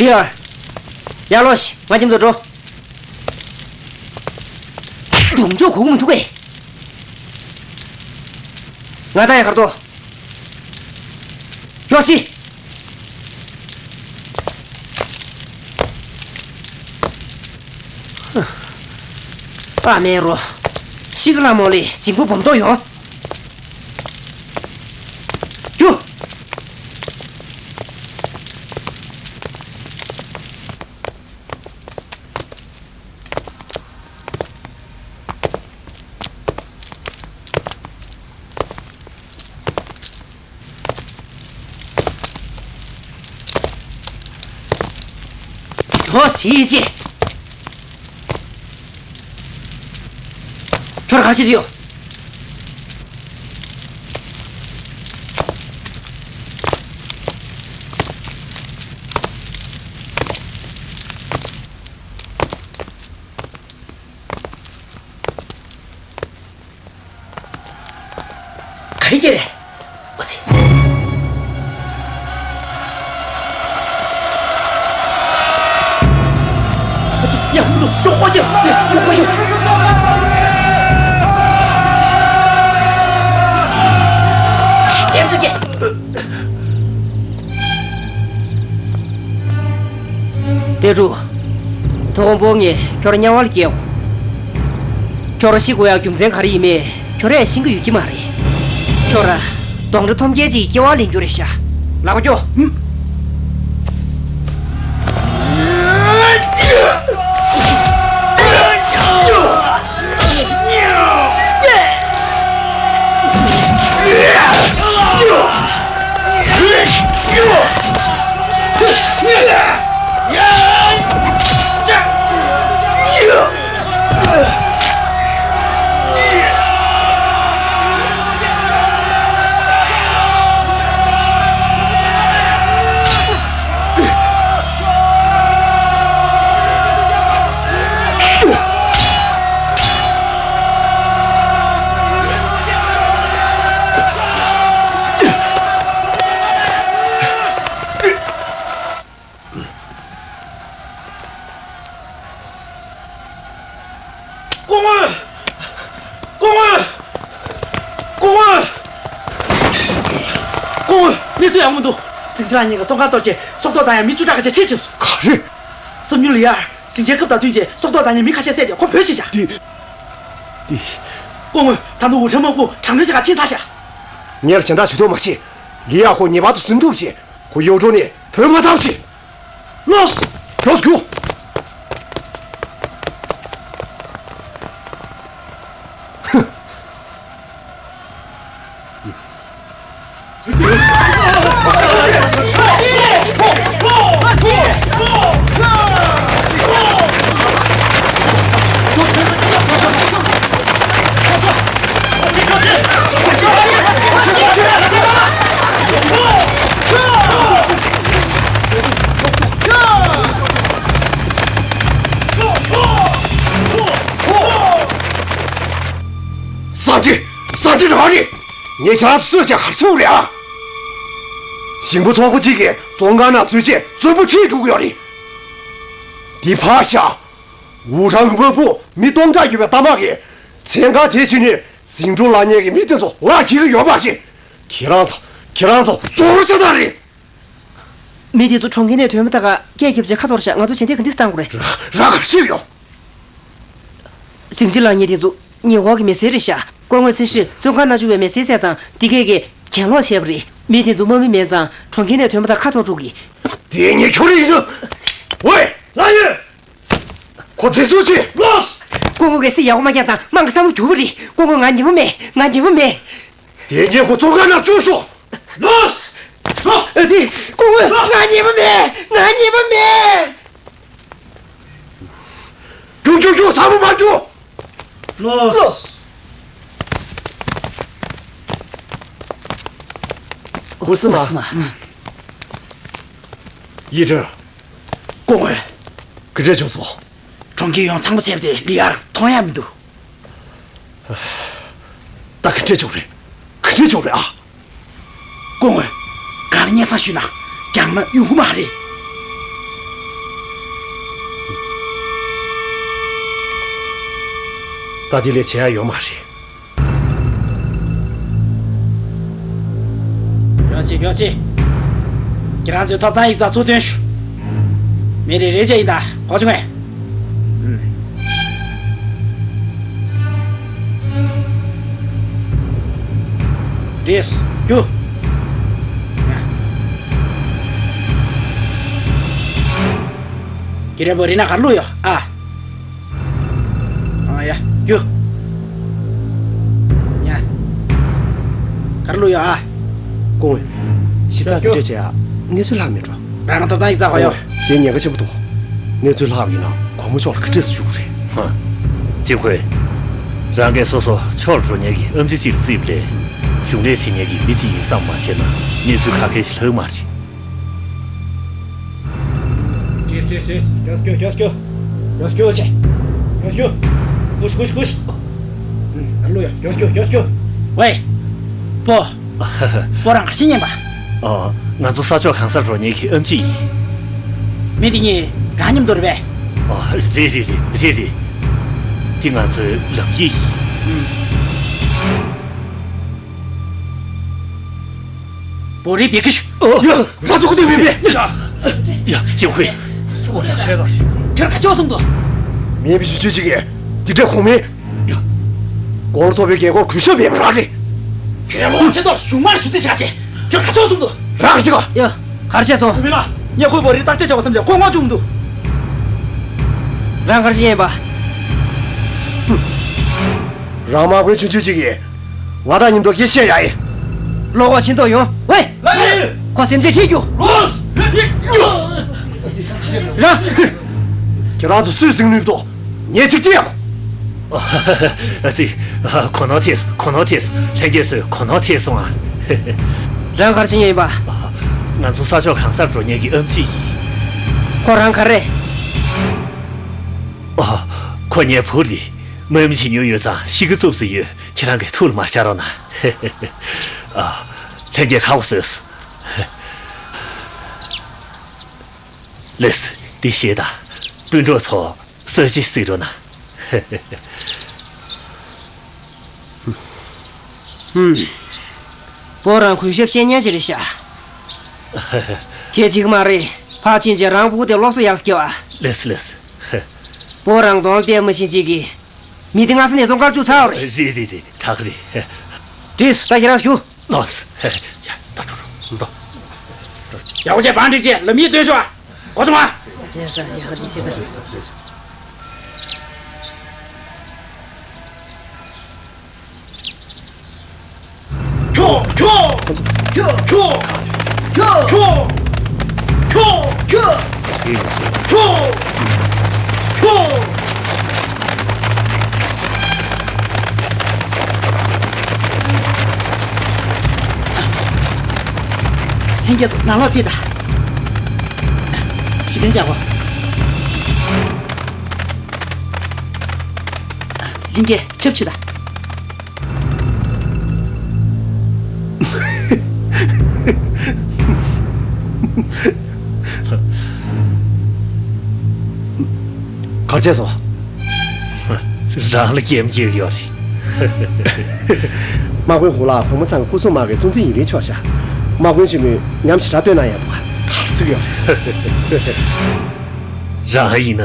ལི་ཡར། ཡར་ལོངས་ཤིག་ང་མཉམ་དུ་འགྲོ། གདོང་ཅོག་གོ་གི་མི་འདུག་གས། ང་ད་ཡ་གར་དོ། ཡོ་སི། ཨ་མེ་རོ། ཤི་གི་ལ་མོ་ལི་འཇིང་པོ་སྦོམ་ཏོ་ཡོང་། རྒྱུ། ཁྱོད་ཚིག་ཅེ། ཁྱོད་ག་ཤེད་ཡོད། ག་རེ་སྐྱེ་རེད། ཨ་ཙི། ཨ་ཙི། ཡ། མི་འདུག་ཀྱོག་ཀོ་ཀྱོག་ཡ། ཀྱོག་ཀོ་ཀྱོག་ཨེམ་ཙི་སྐྱེ། ཏེ་ཀྲུའུ། དོ་དགོང་པོ་ངས་ཁྱོད་རང་དམྱལ་བ་ལ་སྐྱེལ། ཁྱོད་རང་ཤི་དགོས་ཡག་རྒྱུ་མཚན་ག་རེ་ཡིན་མིན་ཁྱོད་རང་ཤེས་ཀྱི་ཡོད་ཀྱི་མ་རེད། ཁྱོད་རང་གདོན་འདྲེ་ཐོམ་རྒྱལ་གྱི་སྐྱེ་བ་ལེན་རྒྱུ་རེད་ཤག་ལག་པ་སྐྱོ། སྐུ་ངོ། སྐུ་ངོ། སྐུ་ངོ། སྐུ་ངོ། གནས་ཚུལ་ཡག་པོ་མི་འདུག་ཟིང་ཆ་ལགས་གཉིས་ཀྱིས་བཙོན་ཁང་གཏོར་རྗེས་སྲོག་ཐོག་བཏང་ཡ་མི་བཅུ་ཕྲག་ཁ་ཤས་ཕྱིར་ཕྱིན་སོང་། ག་རེ། བསམ་ཡུལ་ལ་ཡར་ཟིང་ཆའི་སྐབས་དང་བསྟུན་རྗེས་སྲོག་ཐོག་བཏང་ཡ་མི་ཁ་ཤས་བསད་རྗེས་ཁོ་བྲོས་ཕྱིན་ཤག་དེ། དེ། སྐུ་ངོ། ད་དུང་ཝུ་ཁྲེན་དམག་དཔུང་དྲག་གནོན་བྱེད་གར་ཕྱིན་ཚར་ཤག་ངས་ལ་གཞན་དག་ཇུས་གཏོགས་མ་བྱེད། ལི་ཡ་ཁོ་ངེས་པར་དུ་ཟིན་ཐུབ་ཅིག་ཁོ་གཡོ་སྒྲོག་ནས་བྲོས་མ་ཐག་ཅིག་ལོས། ལོས་རྒྱུགས། ས་འདི། ས་འདི་རང་རེད། ངས་ཁྱེད་རང་ཚོ་གསོད་བྱས་གར་ཕྱོགས་རེད་ཨ། ཞིང་པ་ཚོགས་པ་གཅིག་གིས་བཙོན་ཁང་ནང་འཛུལ་རྗེས་བཙོན་པ་ཁྲིད་འགྲོ་གི་ཡོད་རེད། འདི་ཕར་བཞག་ཝུ་ཧྲང་གི་དམག་དཔུང་མི་སྟོང་ཕྲག་ཡོད་པའི་རྟ་དམག་གིས་མཚན་གང་དེ་ཕྱིན་ནས་ཟིང་འཁྲུག་བསླང་མཁན་གྱི་མི་དེ་ཚོ་ལག་འཁྱེར་གྱི་ཡོད་མ་རེད། ཁྱེད་རང་ཚོ། ཁྱེད་རང་ཚོ་བཟོ་འདྲ་ཆགས་སྡང་རེད། མི་དེ་ཚོ་གྲོང་ཁྱེར་ནས་ཐོན་པ་དང་སྐད་རྒྱབ་བྱས་ཁ་འཐོར་ཤག་ང་ཚོ་བྱས་ན་ག་འདྲས་བཏང་དགོས་རེད། རང་ག་རེ་བྱེད་ཀྱི་ཡོད། ཟིང་ཆ་ལགས་གཉིས་དེ་ཚོ་ཉེ་འཁོར་གྱི་མི་སེར་རེད་ཤག་སྐུ་ངོ་ཚེ་ཧྲིན་བཙོན་ཁང་ནང་བཅུག་པའི་མི་སེར་བསད་ཙང་དེ་གས་ཀྱིས་གྱེན་ལོག་བྱས་པ་རེད། མི་དེ་ཚོ་དམག་མི་མེད་ཙང་གྲོང་ཁྱེར་ནས་ཐོན་པ་དང་ཁ་འཐོར་འགྲོ་གི། དེ་ངས་ཁྱོད་རེ་ཡིན་ནོ། ཝེ། ལགས་ཡོད། ཁོ་འཛིན་བཟུང་བྱེད། ལོས། སྐུ་ངོ་གིས་སྲིད་ཡག་པོ་མ་བསྐྱངས་ཙང་དམངས་ཀྱི་བསམ་བློ་འགྱུར་བ་རེད། སྐུ་ངོ་ང་ཉན་པ་མེད། ང་ཉན་པ་མེད། དེ་ངས་ཁོ་བཙོན་ཁང་ནང་བཅུག་ཤོག་ལོས། ལོས། ཨ་ཙི། སྐུ་ངོ་ང་ཉན་པ་མེད། ང་ཉན་པ་མེད། རྒྱུགས་རྒྱུགས་རྒྱུགས། ཚ་པོ་མ་རྒྱུགས། ལོས། ལོས། ཝུ་སི་མ། ཝུ་སི་མ། ཡི་ཀྲི། སྐུ་ངོ། ག་འདྲས་བྱུང་སོང་། གྲོང་ཁྱེར་ཡོངས་ཚང་མ་བྱས་པ་དེ་ལི་ཡར་མཐོང་ཡ་མི་འདུག་ད་ག་འདྲས་བྱུང་རེད། ག་འདྲས་བྱུང་རེད་ཨ། སྐུ་ངོ། གང་ལ་སྙན་སེང་ཞུས་ན་རྒྱང་ན་ཡོང་གི་མ་རེད། ད་དེ་ལས་བྱེད་ཡ་ཡོད་མ་རེད། ཡོ་ཆེ་ཡོ་ཆེ། ཁྱེད་རང་ཚོའི་ཐོབ་ཐང་ཡིག་ཚང་ཚུར་སྟོན་ཞུ། མི་རེ་རེ་བྱས་ཡིན་ད་གོ་བྱུང་ངས། འདྲིས་རྒྱུ། ཁྱེད་རང་བོ་རི་ན་གར་ལུག་ཡོད་ཨ། ཨ་ཡ། རྒྱུ། ཡ། གར་ལུག་ཡོད་ཨ། སྐུ་ངོ། ཞིབ་ཚགས་དེ་འདྲས་བྱས་ཨ། གནས་ཚུལ་ལྷག་མེད་འགྲོ། རང་ཐོབ་ཐང་ཡིག་ཚགས་ཧ་ཡོད། དེ་ཉེན་ཁ་ཆེན་པོ་འདུག་གནས་ཚུལ་ལྷག་ཡིན་ན་གོང་མ་མཆོག་ལ་ག་འདྲས་སེ་ཞུ་དགོས་རེད། ཧ། ཅིན་ཧུའེ། རང་གིས་སོ་སོ་ཕྱོགས་ལ་འགྲོ་མཁན་གྱི་ཨེམ་ཆི་གཅིག་ལ་བརྩིས་པ་ལས། གཞུང་ལས་བྱེད་མཁན་གྱི་མི་གཅིག་ཡིན་བསམ་མ་བྱས་ན་གནས་ཚུལ་ག་གེ་ཞིག་ལྷག་མ་རེད། ཅེས་ཅེས་ཅེས། རྒྱོགས་རྒྱོགས་རྒྱོགས་རྒྱོགས། རྒྱོགས་རྒྱོགས་ཅེས། རྒྱོགས་རྒྱོགས། ཀུ་ཤི་ཀུ་ཤི་ཀུ་ཤི། ཨ་ལོ་ཡ། རྒྱོགས་རྒྱོགས་རྒྱོགས་རྒྱོགས། ཝེ། པོ། པོ་རང་ག་རེ་བྱེད་ཉན་པ། ཨ། ང་ཚོ་ས་ཕྱོགས་གང་སར་འགྲོ་མཁན་གྱི་ཨེམ་ཆི་ཡིན། མི་དེ་གཉིས་རང་མཉམ་དུ་རེད་པས། ཨ། རེད་རེད་རེད་རེད་རེད། འདི་ང་ཚོའི་ལམ་ཡིག་ཡིན། ཨུམ། བོ་རི་བེ་ཀི་ཤུ། ཡ། ང་ཚོ་ཁུ་དེ་མེད་པས། ཡ། ཡ། ཅིན་ཧུའེ། ཁྱོད་ཁ་ཆེ་སོང་དོ། མེད་པའི་ཞུ་ཆོས་ཅིག་གིས་དེ་འདྲ་ཁོང་མིན། ཡ། གོང་ལ་ཐོབ་པའི་རྒྱལ་སྒོར་གུས་ཞབས་མེད་པ་རང་རེད། ཁྱོད་ལོག་ཆེན་ཐོག་གཞུང་མར་ཞུ་རྩིས་བྱ་ཆེ། ཁྱོད་ཁ་ཆེ་སོང་དོ། རང་ག་ཅིག་ག་ཡ། གར་ཆེ་སོང་། མི་ལ། ཉེ་ཁོས་བོ་རི་བརྟག་དཔྱད་བྱ་བ་བསམ་ཀྱང་ཁོ་ངོ་བཅུག་མི་འདུག་རང་གར་ཆེ་ཡིན་པ། རང་དམག་དཔོན་ཆུང་ཆུང་གཅིག་གིས། ང་དང་མཉམ་དུ་སྐད་བཤད་ཡ་ཡིན། ལོག་པ་ཕྱིན་ཐོག་ཡོང་། ཝེ། ལགས་ཡིན། ཁོ་སེམས་ཅན་ཁྲིད་རྒྱུ། ལོས། རང་། ཁྱེད་རང་ཚོ་སུས་འཛིང་ནུས་འདུག་ངས་ཅིག་སྟེར། ཨ་ཙི། གོ་ནོར་ཐེབས་སོང་། གོ་ནོར་ཐེབས་སོང་། ལྷན་རྒྱས་ཚོས་གོ་ནོར་ཐེབས་སོང་ཨ། རང་གར་ཕྱིན་ཡིན་པ། ང་ཚོ་ས་ཕྱོགས་གང་སར་འགྲོ་མཁན་གྱི་ཨེམ་ཆི་ཡིན། ཁོ་རང་ག་རེ། ཨ། ཁོ་ངའི་བུ་རེད། དམག་མི་བྱེད་མྱོང་ཡོད་ཙང་གཤིས་ཀ་རྩུབ་ཙམ་ཡོད། ཁྱེད་རང་གིས་ཐུགས་ལ་མ་བཞག་རོགས་གནང་། ཨ། ལྷན་རྒྱས་ཁག་པོ་བཟོས་སོང་། ལགས་སོ། འདི་བཞེས་དང་། སྤུན་གྲོགས་ཚོ་གསོལ་ཇ་བསྲེགས་རོགས་གནང་། ཧུམ། བོ་རང་གུས་ཞབས་བཤད་ཉན་ཅིག་རེད་ཤག་གལ་ཆེ་གི་མ་རེད། ཕར་ཕྱིན་བྱས་རང་ཕྲུ་གུ་དེ་སློབ་གསོ་ཡག་སེ་སྐྱེལ་བ། ལེགས་སོ་ལེགས་སོ། བོ་རང་གདོང་ལ་བལྟས་མི་ཤེས་ཅིག་གི་མི་དེ་སྔ་ས་ནས་བཙོན་ཁང་བཅུག་ཚར་བ་རེད། རེད་རེད་རེད། ད་ག་རེད། འགྲིགས་སོང་། ད་ཁྱེད་རང་ཚོ་རྒྱུགས། ལགས་སོ། ཡ། ད་འགྲོ་འགྲོ་འགྲོ། ཡག་པོ་བྱས་བང་སྒྲིག་བྱས་ལམ་ཡིག་སྟོན་ཤོག་ཨ། གོ་བྱུང་ཨ། ཡ་ས་ཡ་ཧ་ལི་ཤི་ས། ཁྱོ། ཁྱོ། ཁྱོ། ཁྱོ། ཁྱོ། ཁྱོ། ཁྱོ། ཁྱོ། ཁྱོ། ལྷན་རྒྱས་ཚོ་ནང་ལོགས་ཕེབས་དང་། གཞི་རྟེན་བཅག་གོ། ལྷན་རྒྱས་ཆབ་ཆུ་དང་། གར་བྱས་སོང་། རང་ལ་སྐྱེམས་སྐྱེལ་ཡོད་རེད། དམག་དཔོན་ཧུ་ལགས་གོང་མ་ཚང་གི་སྐུ་སྲུང་དམག་གི་གཙོ་འཛིན་ཡུན་རིང་ཆོག་ཤག་དམག་དཔོན་ཆེན་མོས་ཉམས་ཞེ་དྲག་བཏོན་གནང་ཡག་འདུག་ག་གར་ཚུགས་ཡོད་རེད། རང་ཡིན་ན་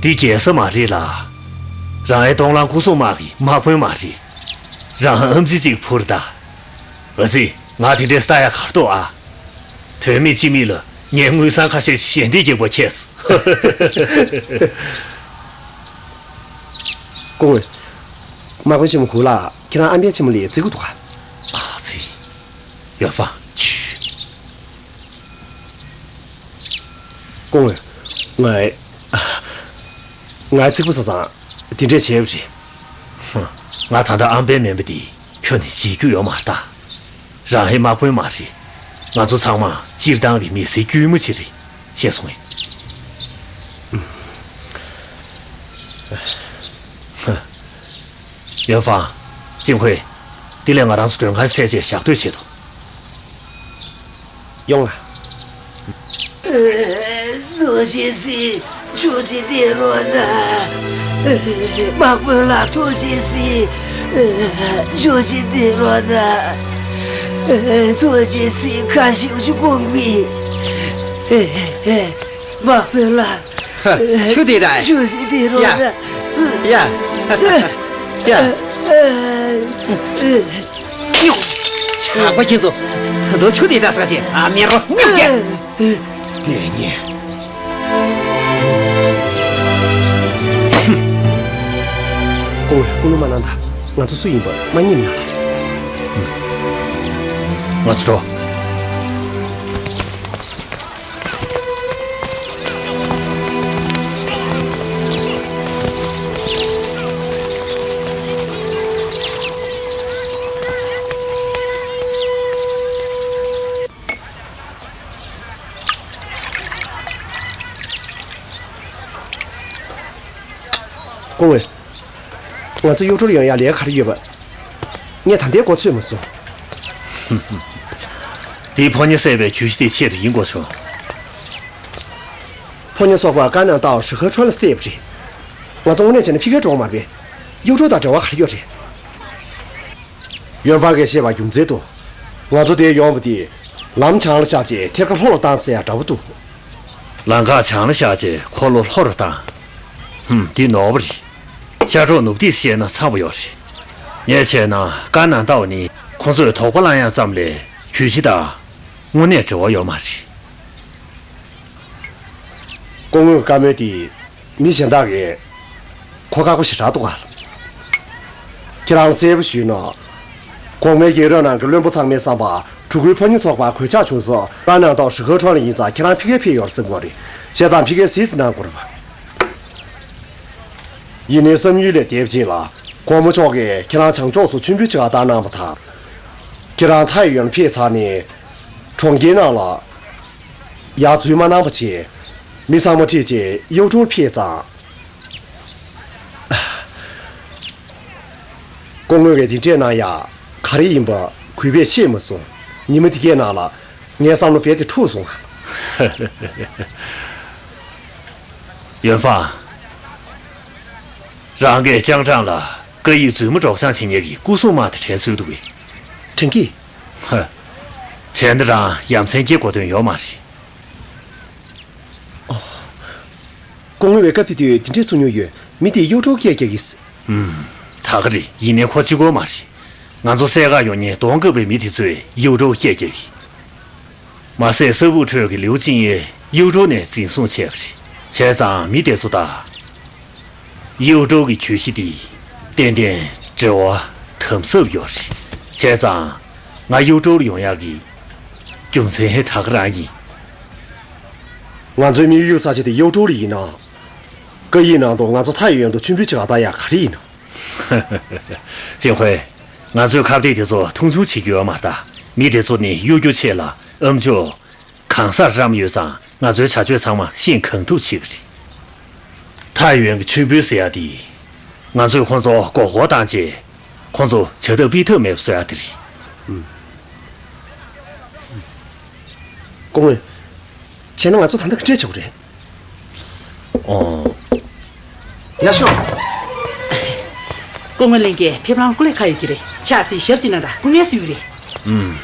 འདི་རྒྱལ་ས་མ་རེད་ལ། རང་ཡི་གདོང་ལ་སྐུ་སྲུང་དམག་གི་དམག་དཔོན་མ་རེད། རང་ཨམ་ཆི་གཅིག་འཕུར་ད། ཨ་ཙི། ང་དེ་འདྲས་ལྟ་ཡག་ག་རེ་འདུག་ཨ། དོན་མེད་ཅི་མེད་ལ་ངས་དངུལ་སྲང་ཁ་ཤས་ཞལ་འདེབས་རྒྱག་པ་ཁྱེད། སྐུ་ངོ། དམག་དཔོན་ཆེན་མོ་ཧུ་ལགས་ཁྱེད་རང་ཨམ་བན་ཆེན་མོ་ལ་བརྩི་གི་འདུག་ག་ཨ་ཙི། ཡོན་ཧྥང་། ཆུ། སྐུ་ངོ། ང་། ང་རྩིག་པ་ཟ་ཚང་དེ་འདྲས་བྱས་པ་རེད། ཧུམ། ང་ད་ལྟ་ཨམ་བན་མིན་པ་འདི་ཁྱོན་ནས་བརྗེད་རྒྱུ་ཡོད་མ་རེད་ད། རང་ཧེ་དམག་དཔོན་མ་རེད། ང་ཚོ་ཚང་མ་སྤྱིར་བཏང་གི་མི་སེར་དཀྱུས་མ་ཅིག་རེད། ཤེས་སོང་ངས། ཧུམ། ཡོན་ཧྥང་། ཅིན་ཧུའེ། འདི་ལས་ང་རང་ཚོ་མགྲོན་ཁང་ཟས་བཅད་ཞག་སྡོད་བྱེད་དོ། ཡོང་ང་། ཐུགས་རྗེ་གཟིགས། ཆུ་ཅིག་འདི་རོ་ན། དམག་དཔོན་ལགས་ཐུགས་རྗེ་གཟིགས། ཆུ་ཅིག་འདི་རོ་ན། ཐུགས་རྗེ་གཟིགས། ཁ་ཤིག་ཅིག་སྐུང་མི། དམག་དཔོན་ལགས། ཆུ་དེ་ད། ཆུ་ཅིག་འདི་རོ་ན། ཡ། ཡ། ཡ། ཡ། ཆག་པ་ཁྱེད་ཚོ། ད་དུང་ཆུ་དེ་ད་ཟ་ཆེ། ཨ་མེ་རོ་སྙོབ་རྒྱག་དེ་ཉེ། ཧུམ། སྐུ་ངོ་སྐུ་ངོ་མ་གནང་དང་། ང་ཚོ་སུ་ཡིན་པ་མ་རྙེད་ན། ཧུམ། ང་ཚོ་འགྲོ། སྐུ་ངོ། ང་ཚོ་གཡོག་སྒྲོལ་ཡོང་ཡ་ལས་ཀ་ག་རེ་ཡོད་པ། ངས་ད་ལྟའི་སྐོར་ཚོད་མ་སོང་། དེའི་ཕོ་ཉ་བསད་པའི་གྱོད་གཞི་དེ་ཆེད་དུ་ཡིན་དགོས་བྱུང་། ཕོ་ཉ་སོག་པ་ཀ་ནང་ཏའོ་ཧྲི་ཁ་ཁྲོན་ལ་བསད་པ་རེད། ང་ཚོ་དངོས་གནས་བྱས་ན་ཕ་གིར་འགྲོ་གི་མ་རེད་པས། གཡོག་སྒྲོལ་དང་འབྲེལ་བ་ག་རེ་ཡོད་རེད། ཡོན་ཧྥང་གིས་བཤད་པ་རྒྱུ་མཚན་འདུག་ང་ཚོ་དེར་ཡོང་བ་དེ། ལམ་བྱང་ལ་བཞག་རྗེས་ཐད་ཀར་ལྷོ་ལ་བཏང་ཟེར་ཡ་འདྲ་པོ་འདུག་ལམ་ཁ་བྱང་ལ་བཞག་རྗེས་འཁོར་ལོ་ལྷོ་རུ་བཏང་། ཧུམ། འདི་ནོར་བ་རེད། ཤར་ཕྱོགས་ནུབ་ཏིག་བཤད་ན་འཚམ་པོ་ཡོད་རེད། ངས་བྱས་ན་ཀ་ནང་ཏའོ་ནི་ཁོང་ཚོས་དོགས་པ་ལངས་ཡ་ཙམ་ལས་གྱོད་གཞི་དང་དངོས་གནས་འབྲེལ་བ་ཡོད་མ་རེད། སྐུ་ངོའི་བཀའ་མོལ་དེ་མི་གཞན་དག་གིས་གོ་ཁག་པོ་ཞེ་དྲག་འདུག་ག་ཁྱེད་རང་གསལ་པོ་ཞུས་ན། གོང་མའི་རྒྱལ་རབས་ནང་གི་བློན་པོ་ཚང་མའི་བསམ་པར་གྲུ་གུའི་ཕོ་ཉ་ཚོགས་པར་གོད་ཆག་བྱུང་ས་ཀ་ནང་ཏའོ་ཧྲི་ཁ་ཁྲོན་ལ་ཡིན་ཙང་ཁྱེད་རང་ཕ་གིར་ཕེབས་ཡོད་རེད་བསམ་གྱི་ཡོད་རེད། བྱས་ཙང་ཕ་གིར་གཟིགས་གནང་དགོས་རེད་པ། ཡིན་ནའི་བསམ་ཡུལ་ལས་འདས་པ་ཅིག་ལ། གོང་མ་མཆོག་གིས་ཁྱེད་རང་བྱང་ཕྱོགས་སུ་མཆོད་འབུལ་ཆེ་བ་བཏང་གནང་བ་དང་། ཁྱེད་རང་ཐའེ་ཡུན་ཕེབས་ཚར་ནས། གྲོང་ཁྱེར་ནང་ལ་ཡར་འཛུལ་མ་གནང་བ་བྱས། མི་ཚང་མ་ཁྲིད་བྱས་གཡོག་སྒྲོལ་ཕེབས་ཙང་། སྐུ་ངོ་བས་འདི་འདྲས་གནང་ཡག་ག་རེ་ཡིན་པ་གུས་པས་ཤེས་མ་སོང་། ཉི་མ་འདི་གའི་ནང་ལ་ངའི་བསམ་བློ་རྦད་དེ་འཁྲུགས་སོང་ང་། ཡོན་ཧྥང་། རང་གིས་ལྕང་ཀྲང་ལ་ བཀའ་ཡིག་རྫུན་མ་སྒྲོག་སྦྱང་བྱེད་མཁན་གྱི་སྐུ་སྲུང་དམག་དེ་དྲན་གསོས་འདུག་གས། དྲན་གི། ཧ། བྱས་ན་རང་ཡ་མཚན་སྐྱེ་དགོས་དོན་ཡོད་མ་རེད། ཨོ། སྐུ་ངོ་བས་སྐབས་དེ་དུས་དེ་འདྲས་གསུང་མྱོང་ཡོད། མི་དེས་གཡུ་སྒྲོལ་སྐད་རྒྱག་གི། ཨུམ། ད་ག་རེད། ཡིན་ནའི་ཁོ་གཅིག་པོ་མ་རེད། ང་ཚོ་སྲས་མགར་ཡོང་མཁན་གདོང་དཀར་པོའི་མི་དེ་ཚོས་གཡུ་སྒྲོལ་སྐད་རྒྱག་གི། མ་ཟད་གསེར་སྦུག་ཁྲོད་ཀྱི་ལིའུ་ཅིན་ཡེ་གཡུ་སྒྲོལ་ནས་འཛིན་བཟུང་བྱས་པ་རེད། བྱས་ཙང་མི་དེ་ཚོ་དང་། གཡུ་སྒྲོལ་གྱི་གྱོད་གཞི་འདི་ཏན་ཏན་འབྲེལ་བ་དམ་ཟབ་ཡོད་རེད། བྱས་ཙང་ང་གཡུ་སྒྲོལ་ཡོང་ཡག་གི་རྒྱུ་མཚན་ད་ག་རང་ཡིན། ང་ཚོའི་དམིགས་ཡུལ་ས་ཆ་དེ་གཡུ་སྒྲོལ་ཡིན་ན། བཀའ་ཡིག་ནང་དུ་ང་ཚོ་ཐའེ་ཡུན་དུ་མཆོད་འབུལ་བྱེད་ག་བཏང་ཡག་ག་རེ་ཡིན་ན། ཅིན་ཧུའེ། ང་ཚོས་ཁ་གཏད་དེ་ཚོ་མཐོང་ཆུང་བྱེད་རྒྱུ་ཡོད་མ་རེད་ད། མི་དེ་ཚོ་ནི་གཡོ་སྒྱུ་ཆེ་ལ་ཨ་མཆོག་གང་སར་རམ་ཡོད་ཙང་ང་ཚོའི་བྱ་སྤྱོད་ཚང་མ་ཤེས་གང་ཐུབ་བྱེད་ཀྱི་རེད། ཐའེ་ཡུན་གྱི་མཆོད་འབུལ་ཟེར་ཡ་དེ། ང་ཚོས་ཁོང་ཚོ་མགོ་སྐོར་བཏང་རྗེས། ཁོང་ཚོ་བྱ་ཐབས་སྤེལ་ཐབས་མེད་པ་བཟོ་ཡ་དེ་རེད། སྐུ་ངོ། བྱས་ན་ང་ཚོ་ད་ལྟ་ག་འདྲས་བྱེད་དགོས་རེད། ཨོ། ཡ་ཤོག་སྐུ་ངོ་ལྷན་རྒྱས་ཕེབས་ལམ་སྐུ་ལས་ཁག་ཡོད་ཀྱི་རེད། ཆ་སྲིད་ཞབས་ཕྱི་ན་འདྲ་སྐུ་ངལ་གསོ་གི་རེད། ཨུམ།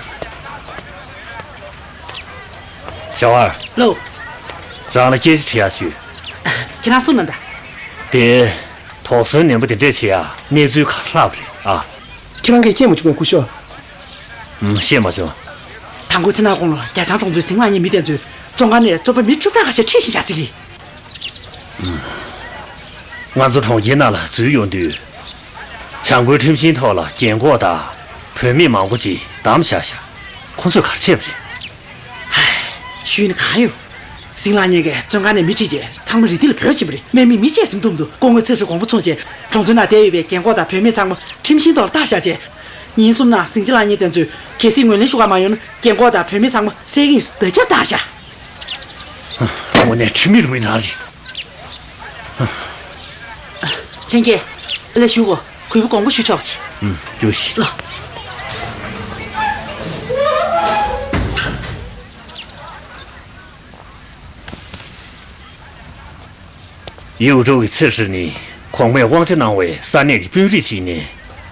ཞའོ་ཨར། ལོ། རང་ལ་སྐད་ཆ་དྲི་ཡག་ཞུ། ཁྱེད་རང་གསུངས་ན་འདྲ། དེ། དོགས་ཟོན་ནན་པོ་དེ་འདྲས་བྱེད་ཡག་གནས་ཚུལ་ག་རེ་ལྷག་པ་རེད་ཨ། ཁྱེད་རང་གིས་ཤེས་མ་བྱུང་བའི་སྐུ་ཞབས། ཨུམ། ཤེས་མ་བྱུང་། དང་པོ་ཚེ་ན་གོང་ལོ་རྒྱ་ལྕང་གྲོང་ཚོའི་ཟིང་ལ་ཉེ་མི་དེ་ཚོས་བཙོན་ཁང་ནས་བཙོན་པ་མི་བཅུ་ཕྲག་ཁ་ཤས་ཁྲིད་ཕྱིན་བཞག་ཟེར་གི། ང་ཚོ་གྲོང་ཁྱེར་ནང་ལ་འཛུལ་ཡོང་དུས། བྱ་འགུལ་ཁྲིམས་ཤིང་ཐོག་ལ་རྒན་འཁོགས་དང་བུད་མེད་མང་པོ་ཅིག་བསྡམས་བཞག་ཤག་ཁོ་ཚོས་ག་རེ་བྱས་པ་རེད། ཞུས་ནས་གང་ཡོད། ཟིང་ལ་ཉེ་གིས་བཙོན་ཁང་ནས་མི་ཁྲིད་རྗེས་ཚང་མ་རི་དེ་ལ་བྲོས་ཕྱིན་པ་རེད། དམག་མིས་མི་བཅད་ཟིན་ཐུབ་མི་འདུག་སྐུ་ངོ་ཚེ་སྲོག་གོང་པོ་ཚུན་ཆད་གྲོང་ཚོའི་ནང་བསྡད་ཡོད་པའི་རྒན་འཁོགས་དང་བུད་མེད་ཚང་མ་ཁྲིམས་ཤིང་ཐོག་ལ་བཏགས་བཞག་རྗེས། ཉིན་གསུམ་ནང་ཟིང་ཆ་ལངས་མཁན་དེ་ཚོས་གལ་སྲིད་ངོས་ལེན་ཞུ་ག་མ་ཡོང་ན་རྒན་འཁོགས་དང་བུད་མེད་ཚང་མ་བསད་ཀྱི་ཡིན་ཟེར་བརྡ་ཁྱབ་བཏང་བཞག་དངོས་གནས་ཁྲིམས་མེད་རུང་བའི་རང་རེད། ལྷན་རྒྱས། ལ་ཞུ་གོ་གུས་པ་དགོངས་པ་ཞུ་ཆོག་ཅིག་ཨུམ། རྒྱུགས་ཤིག་ལ། གཡུ་སྒྲོལ་གྱི་ཚེ་ཧྲི་ནི་གོང་མས་དབང་ཆ་གནང་བའི་ས་གནས་ཀྱི་དཔོན་རིགས་ཤིག་ནས།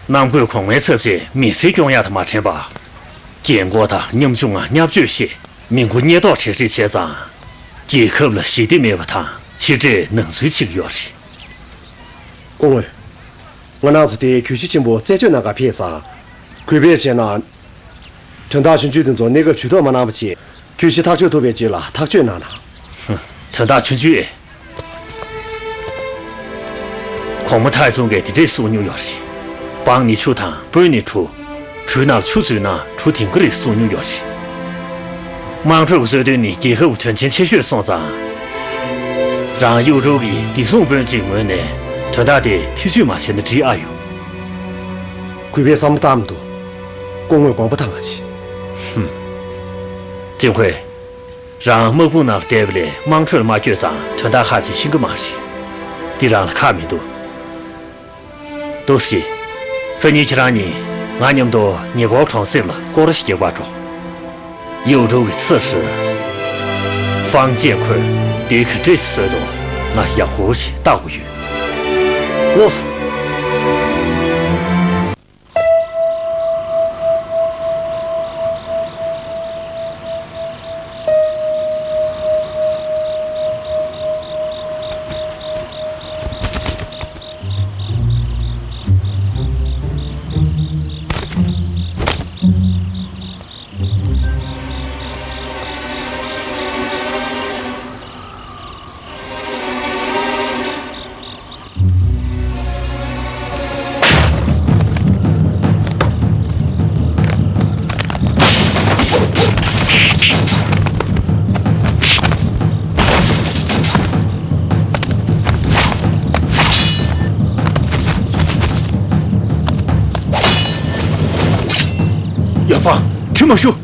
གནམ་བསྐོས་གོང་མའི་ཚབ་བྱས་མི་སེར་སྐྱོང་ཡག་དང་མ་འཕྲད་པར། རྒན་འཁོགས་དང་ཉམ་ཆུང་ང་བརྙས་བཅོས་བྱས། མི་མགོ་བརྙས་ཐོག་བྲེལ་བྲེལ་བྱས་ཙང་། རྒྱལ་ཁབ་ལ་ཞི་བདེ་མེད་པ་དང་ཕྱི་འབྲེལ་ནང་འཛུལ་བྱེད་ཀྱི་ཡོད་རེད། སྐུ་ངོ། ང་རང་ཚོ་དེའི་གྱོད་གཞི་ཆེན་པོ་རྩད་གཅོད་གནང་གར་ཕེབས་ཙང་། གུས་པས་བྱས་ན། དོན་དག་ཆུང་ཆུང་དེ་ཚོ་གནས་སྐབས་ཇུས་གཏོགས་མ་གནང་བ་བྱས། གྱོད་གཞི་ཐག་གཅོད་ཐུབ་པའི་ཆེད་ལ་ཐག་གཅོད་གནང་ན། ཧུམ། དོན་དག་ཆུང་ཆུང་ཨེ། གོང་མ་ཐའི་ཙུང་གིས་དེ་འདྲས་གསུང་མྱོང་ཡོད་རེད། སྤང་ནི་ཆུ་དང་སྤོས་ནི་གྲུ། གྲུའི་ནང་ཆུ་འཛུལ་ན་གྲུ་ལྡིང་གི་རེད་གསུང་མྱོང་ཡོད་རེད། དམངས་ཁྲོད་ཀྱི་རྩོད་དོན་ནི་རྒྱལ་ཁབ་ཀྱི་དོན་ཆེན་ཆེ་ཤོས་སོང་ཙང་། རང་གཡུ་སྒྲོལ་གྱི་བདེ་སྲུང་དཔོན་གྱི་ངོས་ནས་དོན་དག་དེ་ཐེ་བྱུས་མ་བྱས་ན་འགྲིག་ཨ་ཡོད། གུས་པས་བསམ་བློ་བཏང་མི་འདུག་སྐུ་ངོས་དགོངས་པ་དང་ང་ཆེ། ཧུམ། ཅིན་ཧུའེ། རང་དམག་དཔུང་ནང་བསྡད་པ་ལས་དམངས་ཁྲོད་ལ་མ་བསྐྱོད་ཙང་དོན་དག་ཁག་ཅིག་ཤེས་ཀྱི་མ་རེད། འདི་རང་ལ་ཁག་མི་འདུག་འདུག་སེ། སང་ཉིན་ཁྱེད་རང་གཉིས་ང་མཉམ་དུ་ཉེ་འཁོར་གྲོང་གསེབ་ལ་སྐོར་ར་ཞིག་རྒྱག་པར་འགྲོ། གཡུ་སྒྲོལ་གྱི་ཚེ་ཧྲི། ཧྥང་ཅན་ཁོས་དེ་ག་འདྲས་བཟོས་འདུག་ང་ཡག་པོ་ཞིག་བལྟ་དགོས་ཡོད། ལོས། ཡ་ཧྥང་། ཁྲིད་མ་ཤོག